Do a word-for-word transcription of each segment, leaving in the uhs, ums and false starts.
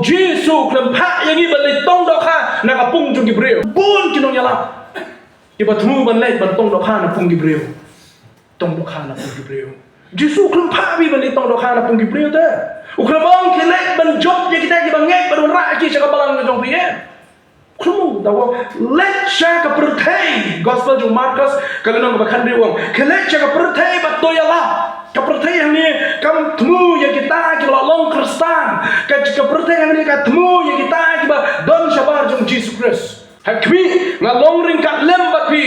Jisu u khlem phah ïa ngi ban leit tong dohkha na ka pung jong ki briew. Bun ki nongïalam kiba thmu ban leit ban tong dohkha na pung ki briew. Tong dohkha na pung ki briew. Jisu u khlem phah phi ban leit tong dohkha na pung ki briew te. U khlem ong khie leit ban jop ïa kita kiba ngeit bad wanrah ïa ki sha ka balang ka jong phi, eh. Khlem, da u ong leit sha ka pyrthei. Gospel jong u Markos ka lynnong kaba khathynriew u ong khie leit sha ka pyrthei bad to ïalap. Ka pyrthei hangne kam thmu ïa kita kiba la long Khristan. Ka, ka pyrthei hangne ka thmu ïa kita kiba don shabar jong u Jisu Khrist. Ha khmih, nga long ryngkat lem bad phi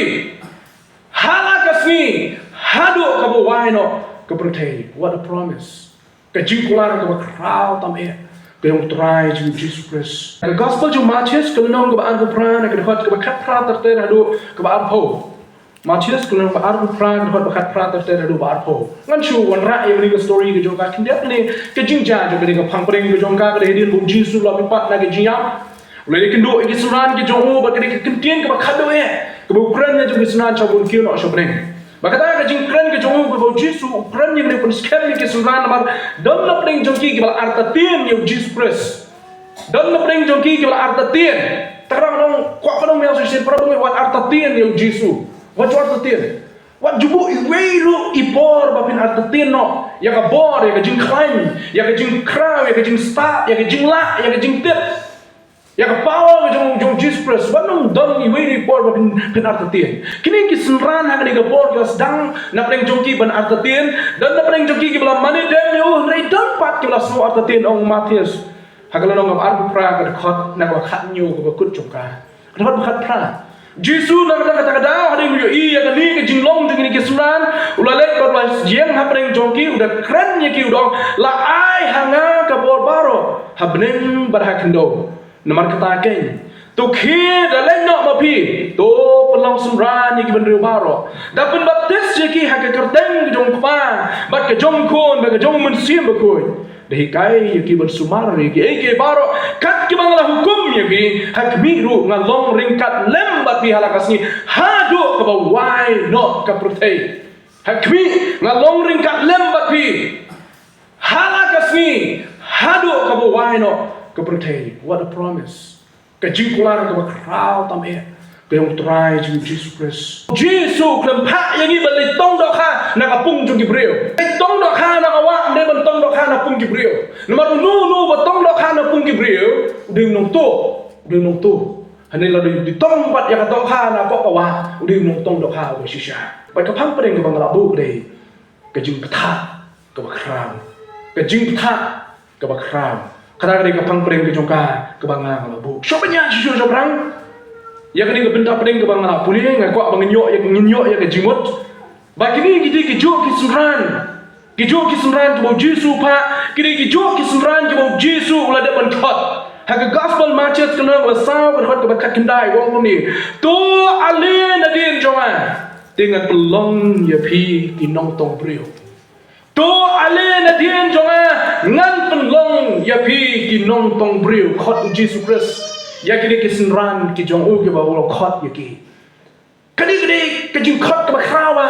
ha la ka sngi haduh kaba wai noh ka pyrthei. What a promise. Ka jingkular kaba khraw tam eh ka jong u Trai jong ngi u Jisu Khrist. Ka Gospel jong u Mathaios ka lynnong kaba arphew phra, na ka dkhot kaba khatphra ter ter haduh kaba arphew. Mathaios ka lynnong kaba arphew phra, ka dkhot kaba khatphra ter ter haduh ba arphew. Ngan shu wanrah ïa kane ka story ka jong ka khyndiat, kane ka jingjia jong kane ka phang pdeng ka jong ka, ka dei hadien ba u Jisu u la mihpat na ka jingïap. U la ïakynduh ïa ki synran ki jong u bad ka dei ka kyntien kaba khadduh eh kaba u kren ïa jong ki synran sha bun kiew noh sha bneng. Bad kata ka jingkren ka jong u, kaba u Jisu u kren ïa kane u pynskhem ïa ki synran namar don na pdeng jong ki kiba la artatien ïa u Jisu Khrist. Don na pdeng jong ki kiba la artatien. Te ka dang kwah ka dang miaw shisien para bangeit wat artatien ïa u Jisu. Wat ju artatien. Wat ju buh iwei ruh i por ba phin artatien noh ïa ka bor, ïa ka jingkhlaiñ, ïa ka jingkhraw, ïa ka jingstad, ïa ka jinglah, ïa ka jingtip, ïa ka power ka jong, jong Jisu Khrist. Wat nang don iwei ruh i por ba phin, phin artatien. Kine ki synran ha kane ka por ki la sdang na pdeng jong ki ban artatien. Don na pdeng jong ki kiba la mane dem ïa u, hynrei don pat kiba la sngewthuh artatien, ong u Mathaios ha ka lynnong kaba arphew phra, ka dkhot na kaba khathynñiew kaba kut jong ka. Ka dkhot ba khatphra. Jisu na kata, kata ka daw hadien u ïohi ïa kane ka jinglong jong kine ki synran, u la leit bad u la ïeng ha pdeng jong ki, u da kren ïa ki, u da ong, la ai ha nga ka bor baroh ha bneng bad ha khyndew. Namar kata keiñ, to khie da leit noh ma phi, to pynlong synran ïa ki bynriew baroh, da pynbaptis ïa ki ha ka kyrteng ka jong u Kpa bad ka jong u Khun bad ka jong u Mynsiem Bakhuid. Da hikai ïa ki ban sumar ïa kiei kiei baroh kat kiba nga la hukum ïa phi. Ha khmih ruh, nga long ryngkat lem bad phi ha la ka sngi haduh kaba wai noh ka pyrthei. Ha khmih, nga long ryngkat lem bad phi ha la ka sngi haduh kaba wai noh ka pyrthei. What a promise. Ka jingkular kaba khraw tam eh ka jong u Trai jong ngi u Jisu Khrist. Jisu u khlem phah ïa ngi ban leit tong dohkha na ka pung jong ki briew. Leit tong dohkha na ka wah, ym dei ban tong dohkha na pung ki briew. Namar uno uno uba tong dohkha na pung ki briew u dei u nongtuh, u dei u nongtuh. Hangne lada u dei tong pat ïa ka dohkha na ka wah, u dei u nongtong dohkha uba shisha. Bad ka phang pdeng kaba nga la buh ka dei ka jingbthah kaba khraw. Ka jingbthah kaba khraw. Kata ka dei ka phang pdeng ka jong ka kaba nga, nga la buh. Shuh ban ïa shuh shuh shuh phrang ïa kane ka bynta pdeng kaba nga la pule, nga kwah ba ngin ïoh ïa, ngin ïoh ïa ka jingmut ba kine ki dei kijuh ki synran. Kijuh ki synran kiba u Jisu u phah, ki dei kijuh ki synran kiba u Jisu u la dep ban khot. Ha ka Gospel Mathaios ka lynnong kaba saw, ka dkhot kaba khatkhyndai, u ong kumne, to ale nadien jong nga, te ngan pynlong ïa phi ki nongtong briew. To ale nadien jong nga, ngan pynlong ïa phi ki nongtong briew. Khot u Jisu Khrist ïa kine ki synran ki jong u kiba u la khot ïa ki. Ka dei, ka dei ka jingkhot kaba khraw ba,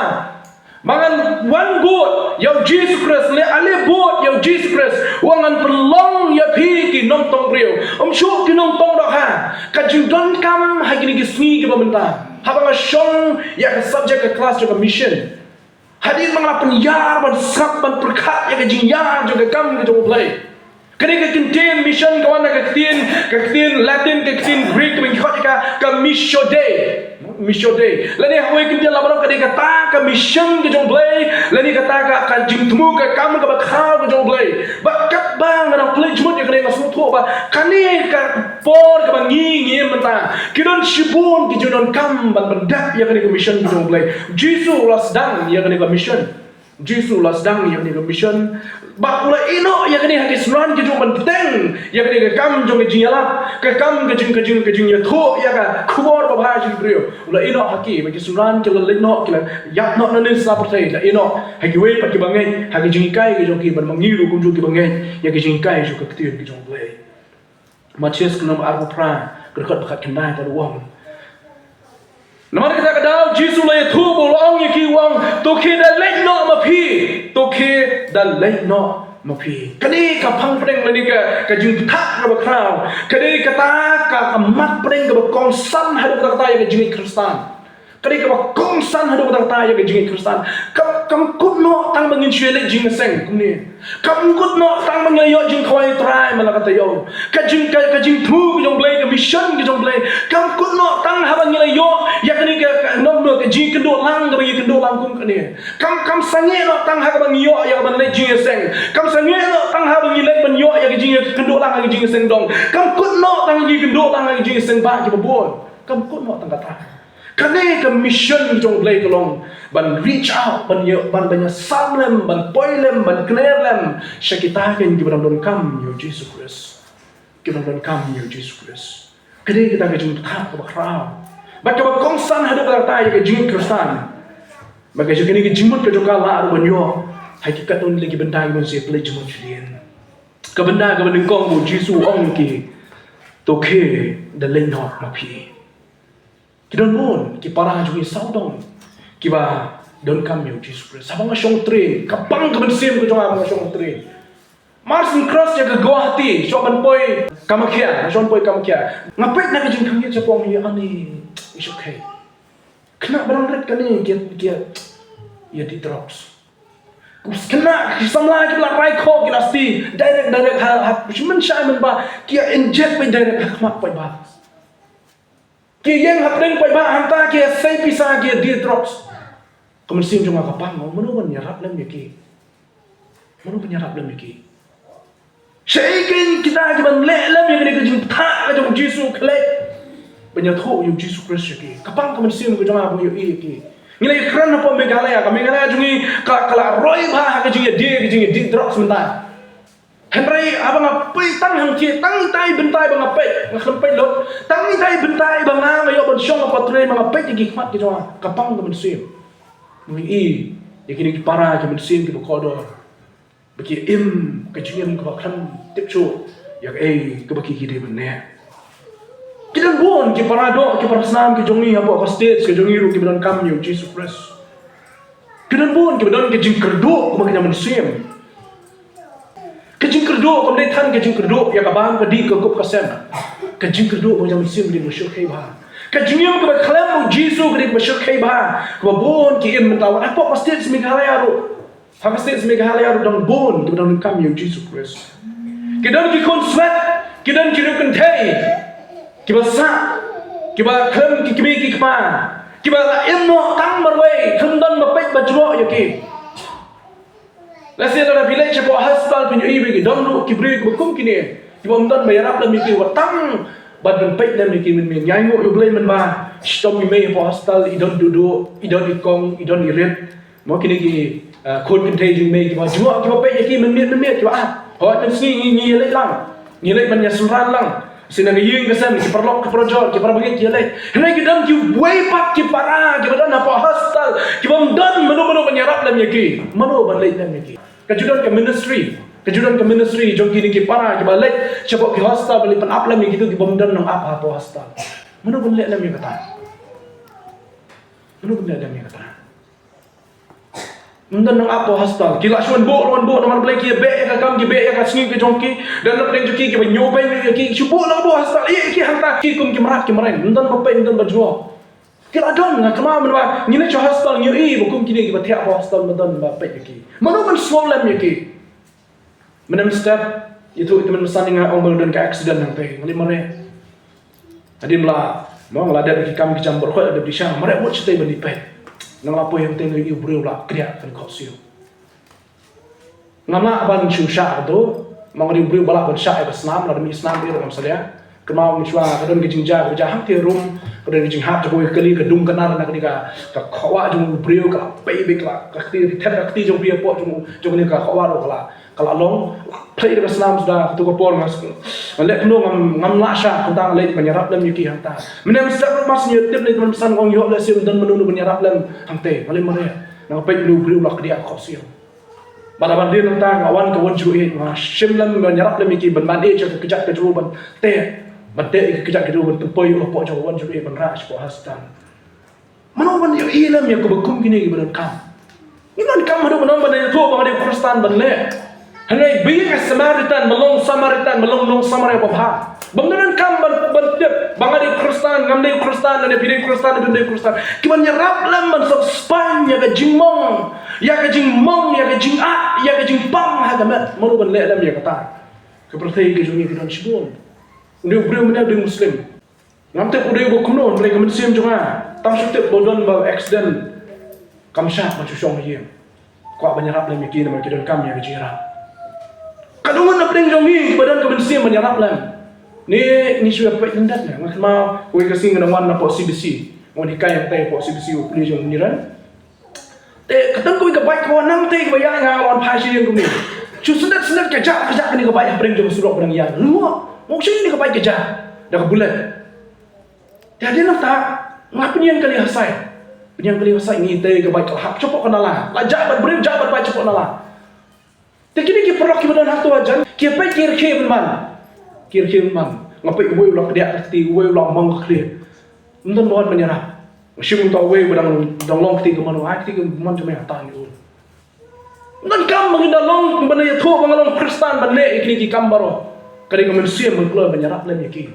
ba ngan wan bud ïa u Jisu Khrist, leh ale bud ïa u Jisu Khrist, u ong ngan pynlong ïa phi ki nongtong briew. Ym shuh ki nongtong dohkha. Ka jingdonkam ha kine ki sngi kiba mynta, haba nga shong ïa ka subject ka class jong ka mission, hadien ba nga la pynïar ban sngap ban pyrkhat ïa ka jingïar jong ka kam ka jong U Blei. Kane ka kyntien mission ka wan na ka ktien, ka ktien Latin, ka ktien Greek, kaba ngi khot ïa ka, ka missio Dei. Missio Dei. Lane ha kawei ka kyntien la baroh ka dei kata ka mission ka jong U Blei, lane kata ka, ka jingthmu ka kam kaba khraw ka jong U Blei. Bad katba nga dang pule jingmut ïa kane nga sngewthuh ba kane ka por kaba ngi, ngi im mynta, ki don shibun ki jingdonkam ban pyndep ïa kane ka mission ka jong U Blei. Jisu u la sdang ïa kane ka mission. Jisu u la sdang ïa kane ka mission. Bad u la ïehnoh ïa kane ha ki synran ki jong u ban bteng ïa kane ka kam jong ka jingïalap, ka kam ka jing, ka jing, ka jingïathuh ïa ka khubor babha sha ki briew. U la ïehnoh ha ki, bad ki synran ki la leit noh, ki la ïap noh nangne sha pyrthei, la ïehnoh ha kiwei pat kiba ngeit ha ka jinghikai ka jong ki, bad ma ngi ruh kumjuh kiba ngeit ïa ka jinghikai jong ka ktien ka jong U Blei. Mathaios ka lynnong arphew phra, ka dkhot ba khatkhyndai, ka ong, namar kata ka daw Jisu u la ïathuh bad u la ong ïa ki, u ong, to khie da leit noh ma phi, to khie da leit noh ma phi. Kane ka phang pdeng lane ka, ka jingthah kaba khraw. Kane kata ka, ka mat pdeng kaba kongsan haduh katta katta ïa ka jingngeit Khristan. Kane kaba kongsan haduh katta katta ïa ka jingngeit Khristan. Kam, kam kut noh tang ba ngin shu leit jingïaseng kumne. Kam kut noh tang ba ngin ïoh jingkhawai Trai man la ka taïew. Ka jing, ka, ka jingthmu ka jong Blei, ka mission ka jong Blei. Kam kut noh tang haba ngin ïoh ïa kane ka, ka, nom, ka jingkynduh lang kaba ngi kynduh lang kum kane. Kam, kam sangeh noh tang ha kaba ngi ïoh ïa kaban leit jingïaseng. Kam sangeh noh tang haba ngi leit ban ïoh ïa ka jingkynduh lang ha ka jingïaseng dong. Kam kut noh tang ha ka jingkynduh lang ha ka jingïaseng ba kiba bun. Kam kut noh tang kata. Kane ka mission jong Blei ka long ban reach out, ban ïa, ban, ban ïasam lem, ban poi lem, ban kner lem sha kita kiba dang donkam ïa u Jisu Khrist. Kiba dang donkam ïa u Jisu Khrist. Kane kata ka jingthah kaba khraw. Bad kaba kongsan haduh katta katta ïa ka jingngeit Khristan. Bad ka jong kane ka jingmut ka jong ka la ruh ban ïoh ha ki katto katne ki bynta kiba shu pynleit jingmut shadien. Ka bynta kaba nyngkong ba u Jisu u ong ïa ki, to khie da leit noh ma phi. Ki don bun ki para jong ngi sawdong kiba donkam ïa u Jisu Khrist. Haba nga shong train, ka bang ka mynsiem ka jong nga haba nga shong train. Marsden Cross ïa ka Guwahati, shong ban poi Kamakhya, shong ban poi Kamakhya. Nga peit na ka jingkhang ïa ka jingpang ïa ani, it's okay. Khynnah ba dang rit kane ki, ki ïa dih drugs. Khynnah ki samla ki la rai khoh ki la sdie direct, direct ha, ha, shi mynsiem mynba ki ïa inject beit direct ha khmat paidbah. Ki ïeng hapdeng paidbah hangta ki ïa sei pisa ki ïa dih drugs. Ka mynsiem jong nga ka pang, mano ban ïarap lem ïa ki? Mano ban ïarap lem ïa ki? Shaei kein kita kiban leh lem ïa kane ka jingthah ka jong u Jisu, khlem ban ïathuh ïa u Jisu Khrist ïa ki. Ka pang ka mynsiem ka jong nga ban ïohi ïa ki. Ngi la ïakren hapoh Meghalaya, ka Meghalaya jong ngi ka, ka la roi bha ha ka jingïadie, ka jingïadie drugs mynta. Hynrei haba nga peit tang hangtei, tang itai bynta ba nga peit, nga khlem peit lut, tang itai bynta ba nga, nga ïoh ban shong hapoh train ba nga peit ïa ki khmat ki jong nga, ka pang ka mynsiem. Ngi ïohi ïa kine ki para ki mynsiem kiba kordor. Ba ki im ka jingim kaba khlem tip shuh ïa kaei kaba ki, ki dei ban leh. Ki don bun ki para doh, ki para snam ki jong ngi hapoh ka state ka jong ngi ruh kiba donkam ïa u Jisu Khrist. Ki don bun kiba don ka jingkyrduh kumba ki mynsiem. Ka jingkyrduh kam dei than ka jingkyrduh ïa ka bam ka dih ka kup ka sem. Ka jingkyrduh ba ka mynsiem ka dei ba shyrkhei bha. Ka jingim kaba khlem u Jisu ka dei ba shyrkhei bha. Kaba bun ki im mynta wat hapoh ka state Meghalaya ruh. Ha ka state Meghalaya ruh don bun kiba donkam ïa u Jisu Khrist. Ki don ki khun swet, ki don ki riewkynthei, kiba sah, kiba khlem ki kmie ki kpa, kiba la im noh tang marwei, khlem don ba peit ba jngoh ïa ki. Lehse lada phi leit shapoh hospital phin ïohi ba ki don ruh ki briew kiba kum kine, kiba ym don ba ïarap lem ïa ki, wat tang ban peit lem ïa ki mynmiet. Nga ainguh ïa u Blei mynba shitom i mei hapoh hospital i don duh duh, i don i kong, i don i rit. Mo kine ki, ah, khun kynthei jong i mei kiba jngoh, kiba peit ïa ki mynmiet mynmiet kiba, ah, hooid mynsngi ngi, ngi ïaleit lang. Ngi leit ban ïasynran lang. Shisha na ka ïing ka sem, ki paralok ki parajor, ki parabangeit ki ïaleit. Hynrei ki don kiwei pat ki para kiba don hapoh hospital, kiba ym don mano mano ban ïarap lem ïa ki. Mano ban leit lem ïa ki. Ka ju don ka ministry. Ka ju don ka ministry jong kine ki para kiba leit shapoh ki hospital ban leit pynap lem ïa kito kiba ym don nongap hapoh hospital. Mano ban leh lem ïa kata? Mano ban leh lem ïa kata? Ym don nongap hapoh hospital. Ki la shu wan buh, wan buh namar balei ki beh ïa ka kam, ki beh ïa ka sngi ka jong ki. Don na pdeng jong ki kiba ñiewbeiñ ïa ki. Shu buh la buh hospital. Ïa ki hangta ki kum ki mrad ki mreng. Ym don ba peit, ym don ba jngoh. Ki la don, nga kynmaw mynba ngi leit sha hospital ngi ïohi ba kum kine kiba thiah hapoh hospital ym don ba peit ïa ki. Mano ban sngew lem ïa ki? Mynne mynstep ïathuh ïa i tymmen basan ïa nga, ong ba la don ka accident hangtei. Nga leit mareh. Hadien la, mo, nga la dep ki kam ki jam baroh, la dep dih sha, mareh mut shatei ban ïa peit. Nga la poi hangtei nga ïohi u briew la kdiah kan khohsiew. Ngam lah ban shu shah kato, mo, nga ïohi u briew ba lah ban shah ïa ka snam, la dep ïa snam ïa ka snam salia. Kynmaw mynshuwa ka don ka jingjia kaba jia hangtei rum, ka don ka jinghap jong ka kali, ka dung ka nar na kane ka, ka khohwah jong u briew, ka la pei beit, ka la, ka kti, ka kti jong u briew hapoh jong, jong kane ka khohwah ruh ka la, ka la long, la phlei da ka snam suda, kato ka por nga, nga leh kumno ngam, ngam lah shah, kumta nga leit ban ïarap lem ïa ki hangta. Mynne mynstep ruh mar shu ïatip na i tymmen basan, ong ïoh lehse ym don mano mano ban ïarap lem hangtei, nga leit mareh, nga peit u briew u la kdiah khohsiew. Bad haba dien nangta nga wan ka one zero eight, nga shim lem ban ïarap lem ïa ki, ban ban ïa ka kjat ka jro ban teh, ban teh ïa ka kjat ka jro ban pynpoi ïa u hapoh jong ka one zero eight ban rah shapoh hospital. Mano ban ïohi lem ïa kiba kum kine kiba donkam? Ngi donkam haduh ban ong ban ïathuh ba nga dei u Khristan ban leh. Hynrei being a Samaritan, ba long Samaritan, ba long nong Samaria babha, bym donkam ban, ban tip ba nga dei u Khristan, ngam dei u Khristan, lane phi dei u Khristan, phim dei u Khristan. Ki ban ïarap lem ban sop spaiñ ïa ka jingmong, ïa ka jingmong, ïa ka jingat, ïa ka jingpang ha ka met. Mano ban leh lem ïa kata? Ka pyrthei ka jong ngi ka don shibun. U dei u briew mynne u dei Muslim. Ngam tip u dei uba kumno, hynrei ka mynsiem jong nga, tang shu tip ba u don ba accident, kam shah ban shu shong ha ïing. Kwah ban ïarap lem ïa ki namar ki donkam ïa ka jingïarap. Ka don na pdeng jong ngi kiba don ka mynsiem ban ïarap lem. Ni, ni shu ïa peit lyndet ne, nga kynmaw kawei ka sngi nga dang wan napoh C B C. Nga wan hikai hangtai hapoh C B C, u pule jong u Niran. Te ka don kawei ka bike kaba wan nangtai kaba ïaid, nga wan phai sha ïing kumne. Shu snet snet ka jah ka jah kane ka bike hapdeng jong ka surok ba dang ïaid. Nga ong, "Mo shu kane ka bike ka jah da ka bullet." Te hadien nangta nga pynïeng kali ha side. Pynïeng kali ha side, ngi tei ka bike ka la hap shapoh ka nala. La jah bad brake, jah bad bike shapoh nala. Te kine ki paralok kiba don hato hajan ki peit ki rkhie bymman. Ki rkhie bymman. Nga peit uwei u la kdiah ka kti, uwei u la mong ka khlieh. Ym don ba wan ban ïarap. Nga shim uta uwei ba dang, dang long kti ka mon, ai kti ka mon jong me hata ni un. Ym donkam ba ngin da long, ban da ïathuh ba nga long Khristan ban leh ïa kine ki kam baroh. Ka dei ka mynsiem ban kloi ban ïarap lem ïa ki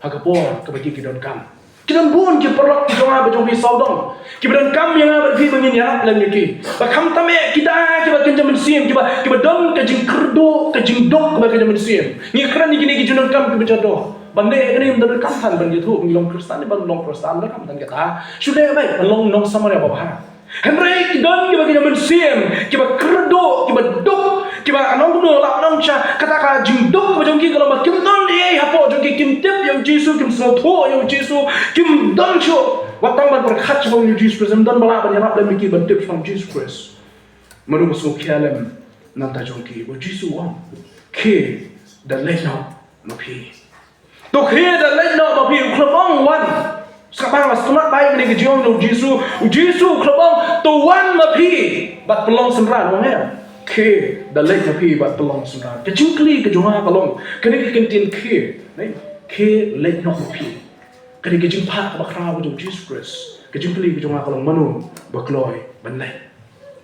ha ka por kaba ki, ki donkam. Ki don bun ki paralok ki jong nga ba jong phi sawdong kiba donkam ïa nga bad phi ba ngin ïarap lem ïa ki. Ba khamtam eh ki da kiba kynja mynsiem, kiba, kiba don ka jingkyrduh, ka jingduk kaba kynja mynsiem. Ngi kren ïa kine ki jingdonkam kiba jadon. Ban leh ïa kane ym donkam than ban ïathuh ba ngi long Khristan, ban long Khristan ym donkam than kata. Shu leh beit ban long nong Samaria babha. Hynrei ki don kiba kynja mynsiem, kiba kyrduh, kiba duk, kiba nongkynnoh la nongcha, kata ka jingduk ba jong ki ka long ba kim don ei ei hapoh jong ki, kim tip ïa u Jisu, kim sngewthuh ïa u Jisu, kim don shuh wat tang ban pyrkhat shaphang u Jisu Khrist, ym don ba lah ban ïarap lem ïa ki ban tip shaphang u Jisu Khrist. Mano ba sngewkhia lem nangta jong ki, ba u Jisu u ong, khie da leit noh ma phi. To khie da leit noh ma phi, u khlem ong wan. Sngap bha, sngap bha ïa kane ka jingong jong u Jisu. U Jisu u khlem ong to wan ma phi bad pynlong synran, u ong em. Khie da leit ma phi bad pynlong synran. Ka jingkylli ka jong nga ka long, kane ka kyntien khie, ne? Khie leit noh ma phi. Kane ka jingphah kaba khraw ka jong u Jisu Khrist. Ka jingkylli ka jong nga ka long, mano ba kloi ban leit?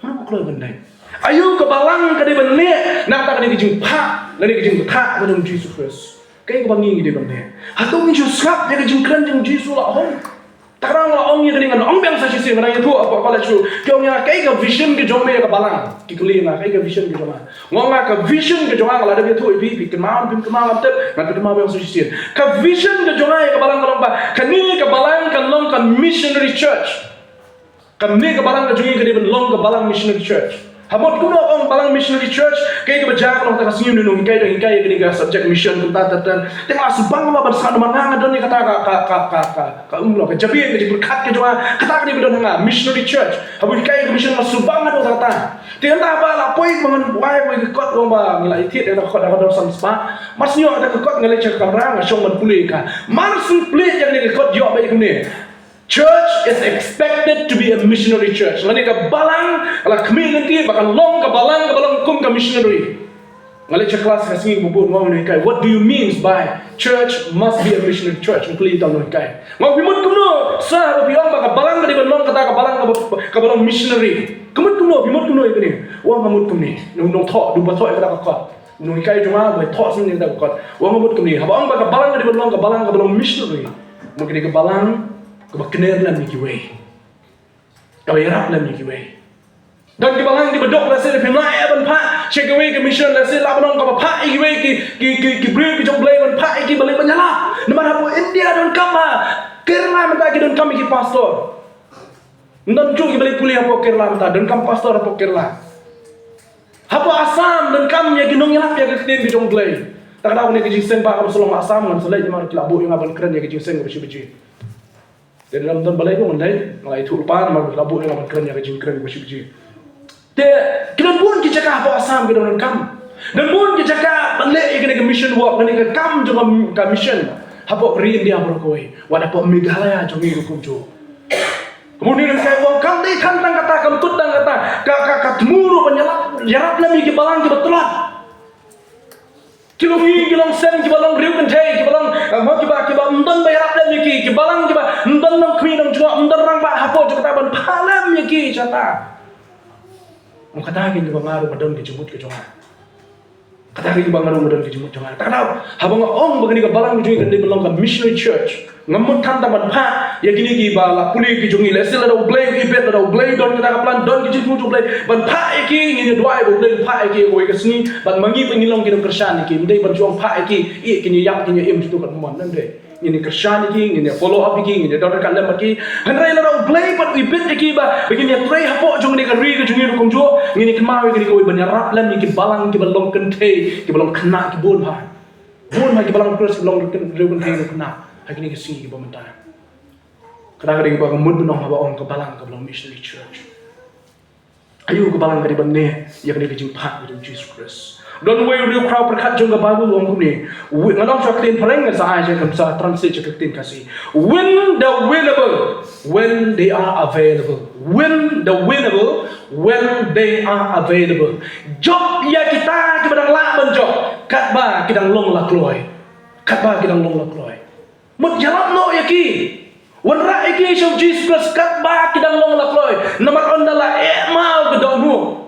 Mano ba kloi ban leit? Aïu ka balang ka dei ban leh na kata kane ka jingphah, kane ka jingbthah ka jong u Jisu Khrist? Kaei kaba ngi ngi dei ban leh? Hato ngi shu sngap ïa ka jingkren jong u Jisu la hok? Te nga la ong ïa kane, ngan ong biang sa shisien, nga dang ïathuh hapoh college ruh. Ki ong ïa nga, kaei ka vision ka jong me ïa ka balang? Ki kylli ïa nga kaei ka vision ka jong nga. Nga ong nga ka vision ka jong nga, nga la dep ïathuh ïa phi, phi kynmaw, phim kynmaw, ngam tip, ngan pynkynmaw biang sa shisien. Ka vision ka jong nga ïa ka balang ka long ba kane ka balang kan long ka missionary church. Kane ka balang ka jong ngi ka dei ban long ka balang missionary church. Ha mut kumno ong balang missionary church? Kaei kaba jia ka long, kata ka sngi une u nonghikai u dang hikai ïa kane ka subject mission kumta ter ter. Te nga la shu bang ba ban sngap namar nga nga don ïa kata ka, ka, ka, ka, ka, ka umla, ka jabieng, ka jingpyrkhat ka jong nga, kata ka dei ba don ha nga, missionary church. Haba hikai ïa ka mission nga la shu bang haduh katta. Te ynda ba la poi ba ngan wai, wai ka kot, ong ba ngi la ïa thied ïa ka kot, ka kot don san spah. Mar shu ïoh ïa ka kot nga leit sha ka kamra, nga shong ban pule ïa ka. Mar shu plie ïa kane ka kot, ïoh ba ïa kumne. Church is expected to be a missionary church. Lane ka balang ka la khmih lynti ba kan long ka balang kaba long kum ka missionary. Nga leit sha klas ka sngi ba bud, nga ong ïa u nonghikai, "What do you mean by church must be a missionary church?" Nga kylli ïa u nonghikai. Nga ong, "Phi mut kumno sa haba phi ong ba ka balang ka dei ban long kata ka balang kaba, kaba long missionary? Ka mut kumno, phi mut kumno ïa kane?" U ong, "Nga mut kumne." U nongthoh, u ba thoh ïa kata ka kot. U nonghikai jong nga u ba thoh shisien ïa kata ka kot. U ong, "Nga mut kumne. Haba ong ba ka balang ka dei ban long ka balang kaba long missionary, mut ka dei ka balang kaba kner lem ïa kiwei, kaba ïarap lem ïa kiwei." Don ki balang kiba duk, lehse phim lah eh ban phah sha kiwei ka mission, lehse lah ban ong kaba phah ïa kiwei ki, ki, ki, ki briew ki jong U Blei, ban phah ïa ki ban leit ban ïalap. Namar hapoh India donkam, ha Kerala mynta ki donkam ïa ki pastor. Ym don shuh kiba leit pule hapoh Kerala mynta, donkam pastor hapoh Kerala. Hapoh Assam donkam ïa ki nongïalap ïa ka ktien ka jong U Blei. Te ka dei kane ka jingseng ba kam shu long ha Assam, ngan sa leit namar ki la buh ïa nga ban kren ïa ka jingseng kaba shi baje. Te ym don balei ba ngan leit, nga la ïathuh lypa namar ba ki la buh ïa nga ban kren ïa ka jingkren kaba shi baje. Te ki don bun ki jaka hapoh Assam ki donkam. Don bun ki jaka ban leh ïa kane ka mission work, kane ka kam jong ka mission hapoh ka ri India baroh kawei, wat hapoh Meghalaya jong ngi ruh kumjuh. Kumne u nonghikai u ong, kam dei tang tang kata, kam kut tang kata, ka, ka, ka thmu ruh ban ïalap, ïarap lem ïa ki balang kiba tlot. Ki long ïing, ki long sem, kiba long riewkynthei, kiba long, eh, mo, kiba, kiba ym don ba ïarap lem ïa ki, ki balang kiba ym don nongkhmih nongjngoh, ym don rangbah hapoh jong kata ban phah lem ïa ki shata. Ym kata keiñ kaba nga ruh nga don ka jingmut ka jong nga. Kata ka dei ba nga ruh nga don ka jingmut jong nga. Kata ka dei haba nga ong ba kane ka balang ka jong ngi kan dei ban long ka missionary church. Ngam mut tang ban phah ïa kine kiba la pule ki jong ngi, lehse lada U Blei u ibit, lada U Blei u don kata ka plan, don ka jingthmu jong U Blei ban phah ïa ki, ngin ïa duwai ba U Blei un phah ïa ki ha kawei ka sngi, bad ma ngi pat ngin long ki nongkyrshan ïa ki. Ym dei ban shu ong phah ïa ki, ïa ki ngin ïa ïap, ngin ïa im shuh, katkum mon, ym dei. Ngin ïa kyrshan ïa ki, ngin ïa follow up ïa ki, ngin ïa don ryngkat lem bad ki. Hynrei lada U Blei pat u ibit ïa ki ba, ba ngin ïa trei hapoh jong kane ka ri ka jong ngi ruh kumjuh, ngin ïa kynmaw ïa kine kiwei ban ïarap lem ïa ki balang kiba long kynthei, kiba long khynnah, ki bun bha. Bun bha ki balang Khrist kiba long kyn-, riew kynthei riew khynnah ha kine ki sngi kiba mynta. Kata ka dei kaba nga mut ban ong haba ong ka balang kaba long missionary church. Aïu ka balang ka dei ban neh ïa kane ka jingphah ka jong U Jisu Khrist? Don uwei u riewkhraw pyrkhat jong ka Baibl u ong kumne. Wi-, ngan ong sha ka ktien phareng, ngan sa ai sha, ngan sa translate sha ka ktien Khasi. Win the winnable when they are available. Win the winnable when they are available. Jop ïa kita kiba dang lah ban jop katba ki dang long la kloi. Katba ki dang long la kloi. Mut ïarap noh ïa ki. Wanrah ïa ki sha U Jisu Khrist katba ki dang long la kloi. Namar ynda la eh maw ka dohnud.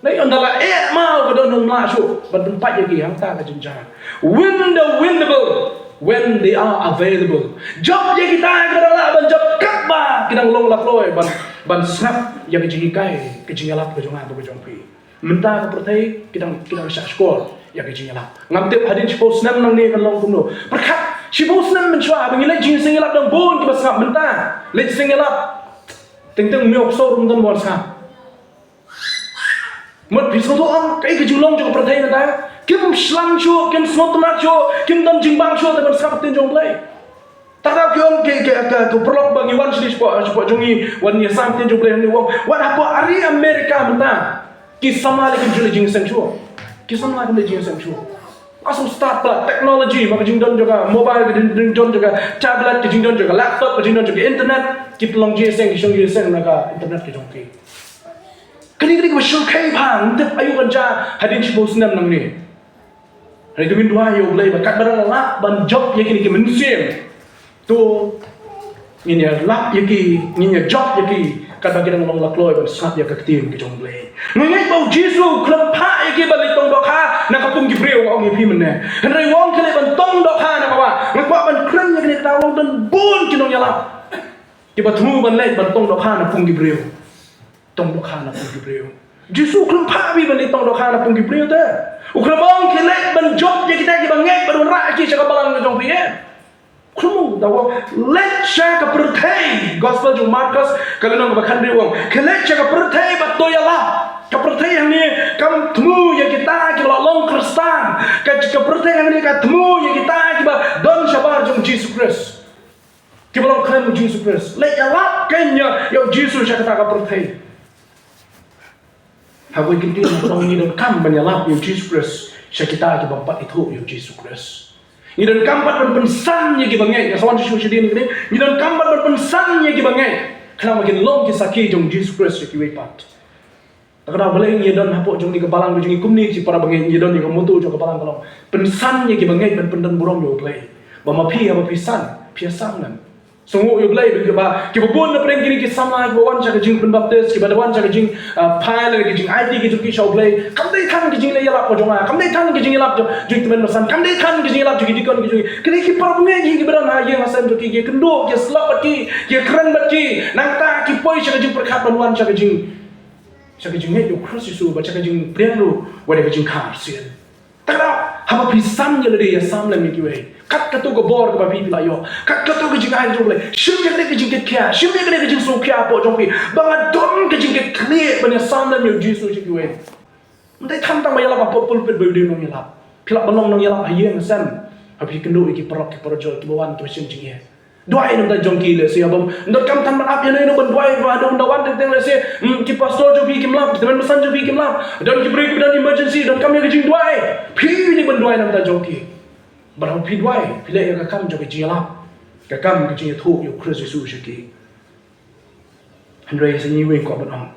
Nai ynda la eh maw ka dohnud, ym lah shuh ban pynpait ïa ki hangta ka jynjar. Win the winnable when they are available. Jop ïa kita kiba dang lah ban jop katba ki dang long la kloi, ban, ban sngap ïa ka jinghikai, ka jingïalap ka jong nga bad ka jong phi. Mynta ka pyrthei ki dang, ki dang shah shkor ïa ka jingïalap. Ngam tip hadien shiphew snem nangne kan long kumno. Pyrkhat, shiphew snem mynshuwa ba ngi leit jingïaseng ïalap dang bun kiba sngap, mynta leit seng ïalap. Teng teng myo kso ruh ym don ban sngap. Mut phi sngewthuh ong kaei ka jinglong jong ka pyrthei mynta? Kim shlan shuh, kim sngewtynnat shuh, kim don jingbam shuh te ban sngap ktien jong U Blei. Tang da ki ong ki, ki, ki, ki paralok ba ngi wan shane shapoh, shapoh jong ngi, wan ïasam ktien jong U Blei, ngi ong, wat hapoh ri America mynta ki samla lei kim ju leit jingïaseng shuh. Ki samla kim leit jingïaseng shuh. Ka shu start palat technology, ma ka jingdon jong ka mobile, ka jingdon jong ka tablet, ka jingdon jong ka laptop, ka jingdon jong ka internet, ki pynlong jingïaseng, ki shong jingïaseng na ka internet ka jong ki. Kane ka dei kaba shyrkhei bha, ngim tip aïu kan jia hadien shiphew snem nangne. Hynrei to ngin duwai ïa U Blei ba katba dang lah ban jop ïa kine ki mynsiem, to ngin ïa lap ïa ki, ngin ïa jop ïa ki katba ki dang long la kloi ban sngap ïa ka ktien ka jong U Blei. Nga ngeit ba U Jisu u khlem phah ïa ki ban leit tong dohkha na ka pung ki briew, nga ong ïa phi mynne. Hynrei u ong ki leit ban tong dohkha na ka wah. Nga kwah ban kren ïa kane, kata u ong don bun ki nongïalap kiba thmu ban leit ban tong dohkha na pung ki briew. Tong dohkha na pung ki briew. Jisu u khlem phah phi ban leit tong dohkha na pung ki briew te. U khlem ong ki leit ban jop ïa kita kiba ngeit bad wanrah ïa ki sha ka balang ka jong phi, eh. U khlem ong, da u ong leit sha ka pyrthei. Gospel jong u Markos ka lynnong kaba khathynriew u ong, ki leit sha ka pyrthei bad to ïalap. Ka pyrthei hangne kam thmu ïa kita kiba la long Khristan. Ka, ka pyrthei hangne ka thmu ïa kita kiba don shabar jong U Jisu Khrist. Kiba long khlem U Jisu Khrist. Leit ïalap kein ïa, ïa U Jisu sha kata ka pyrthei. Ha kawei ka ktien, ngi donkam ban ïalap ïa U Jisu Khrist sha kita kiba ym pat ithuh ïa U Jisu Khrist. Ngi donkam pat ban pynsan ïa kiba ngeit. Nga sa wan shuh shuh shadien kane. Ngi donkam pat ban pynsan ïa kiba ngeit, khnang ba kin long ki sakhi jong U Jisu Khrist sha kiwei pat. Te ka daw balei ngi don hapoh jong kane ka balang ka jong ngi kumne ki para bangeit, ngi don ïa ka motto jong ka balang ka long, pynsan ïa kiba ngeit ban pyndon burom ïa U Blei. Ba ma phi haba phi san, phi ïasam lem. Sngewnguh ïa U Blei ba kiba, kiba bun na pdeng kine ki samla kiba wan sha ka jingbaptis, kiba wan sha ka jing, ah, phai lane ka jingaiti ki jong ki sha U Blei, kam dei tang ka jingleh ïalap ka jong nga, kam dei tang ka jingïalap jong, jong i tymmen basan, kam dei tang ka jingleh ïalap jong ki deacon ki jong ki. Kine ki para bangeit kiba don ha ïing ha sem jong ki, ki kynduh, ki slap bad ki, ki kren bad ki, nangta ki poi sha ka jingpyrkhat ban wan sha ka jing sha ka jingngeit ïa U Khrist Jisu bad sha ka jingpdiang ruh wat ïa ka jingkha arsien. Te haba phi san ïa lade, ïasam lem ïa kiwei. Kat kato ka bor kaba phi, phi la ïoh, kat kato ka jingai jong U Blei, shim ïa kane ka jingkitkhia, shim ïa kane ka jingsngewkhia hapoh jong phi ba nga don ka jingkitkhlieh ban ïasam lem ïa U Jisu sha kiwei. Ym dei tang tang ba ïalap hapoh pulpit ba u dei u nongïalap. Phi lah ban long nongïalap ha ïing ha sem. Haba phi kynduh ïa ki paralok ki parajor kiba wan kiba shim jingeh, duwai na bynta jong ki lehse. Haba ym donkam tang ban ap ïano ïano ban duwai, ba haduh ynda wan teng teng lehse, hmm, ki pastor jong phi kim lap, ki tymmen basan jong phi kim lap. Don ki briew kiba don emergency, donkam ïa ka jingduwai. Phi dei ban duwai na bynta jong ki. Bad haba phi duwai, phi leh ïa ka kam jong ka jingïalap, ka kam ka jingïathuh ïa U Khrist Jisu sha ki. Hynrei sa ngi wei kwah ban ong,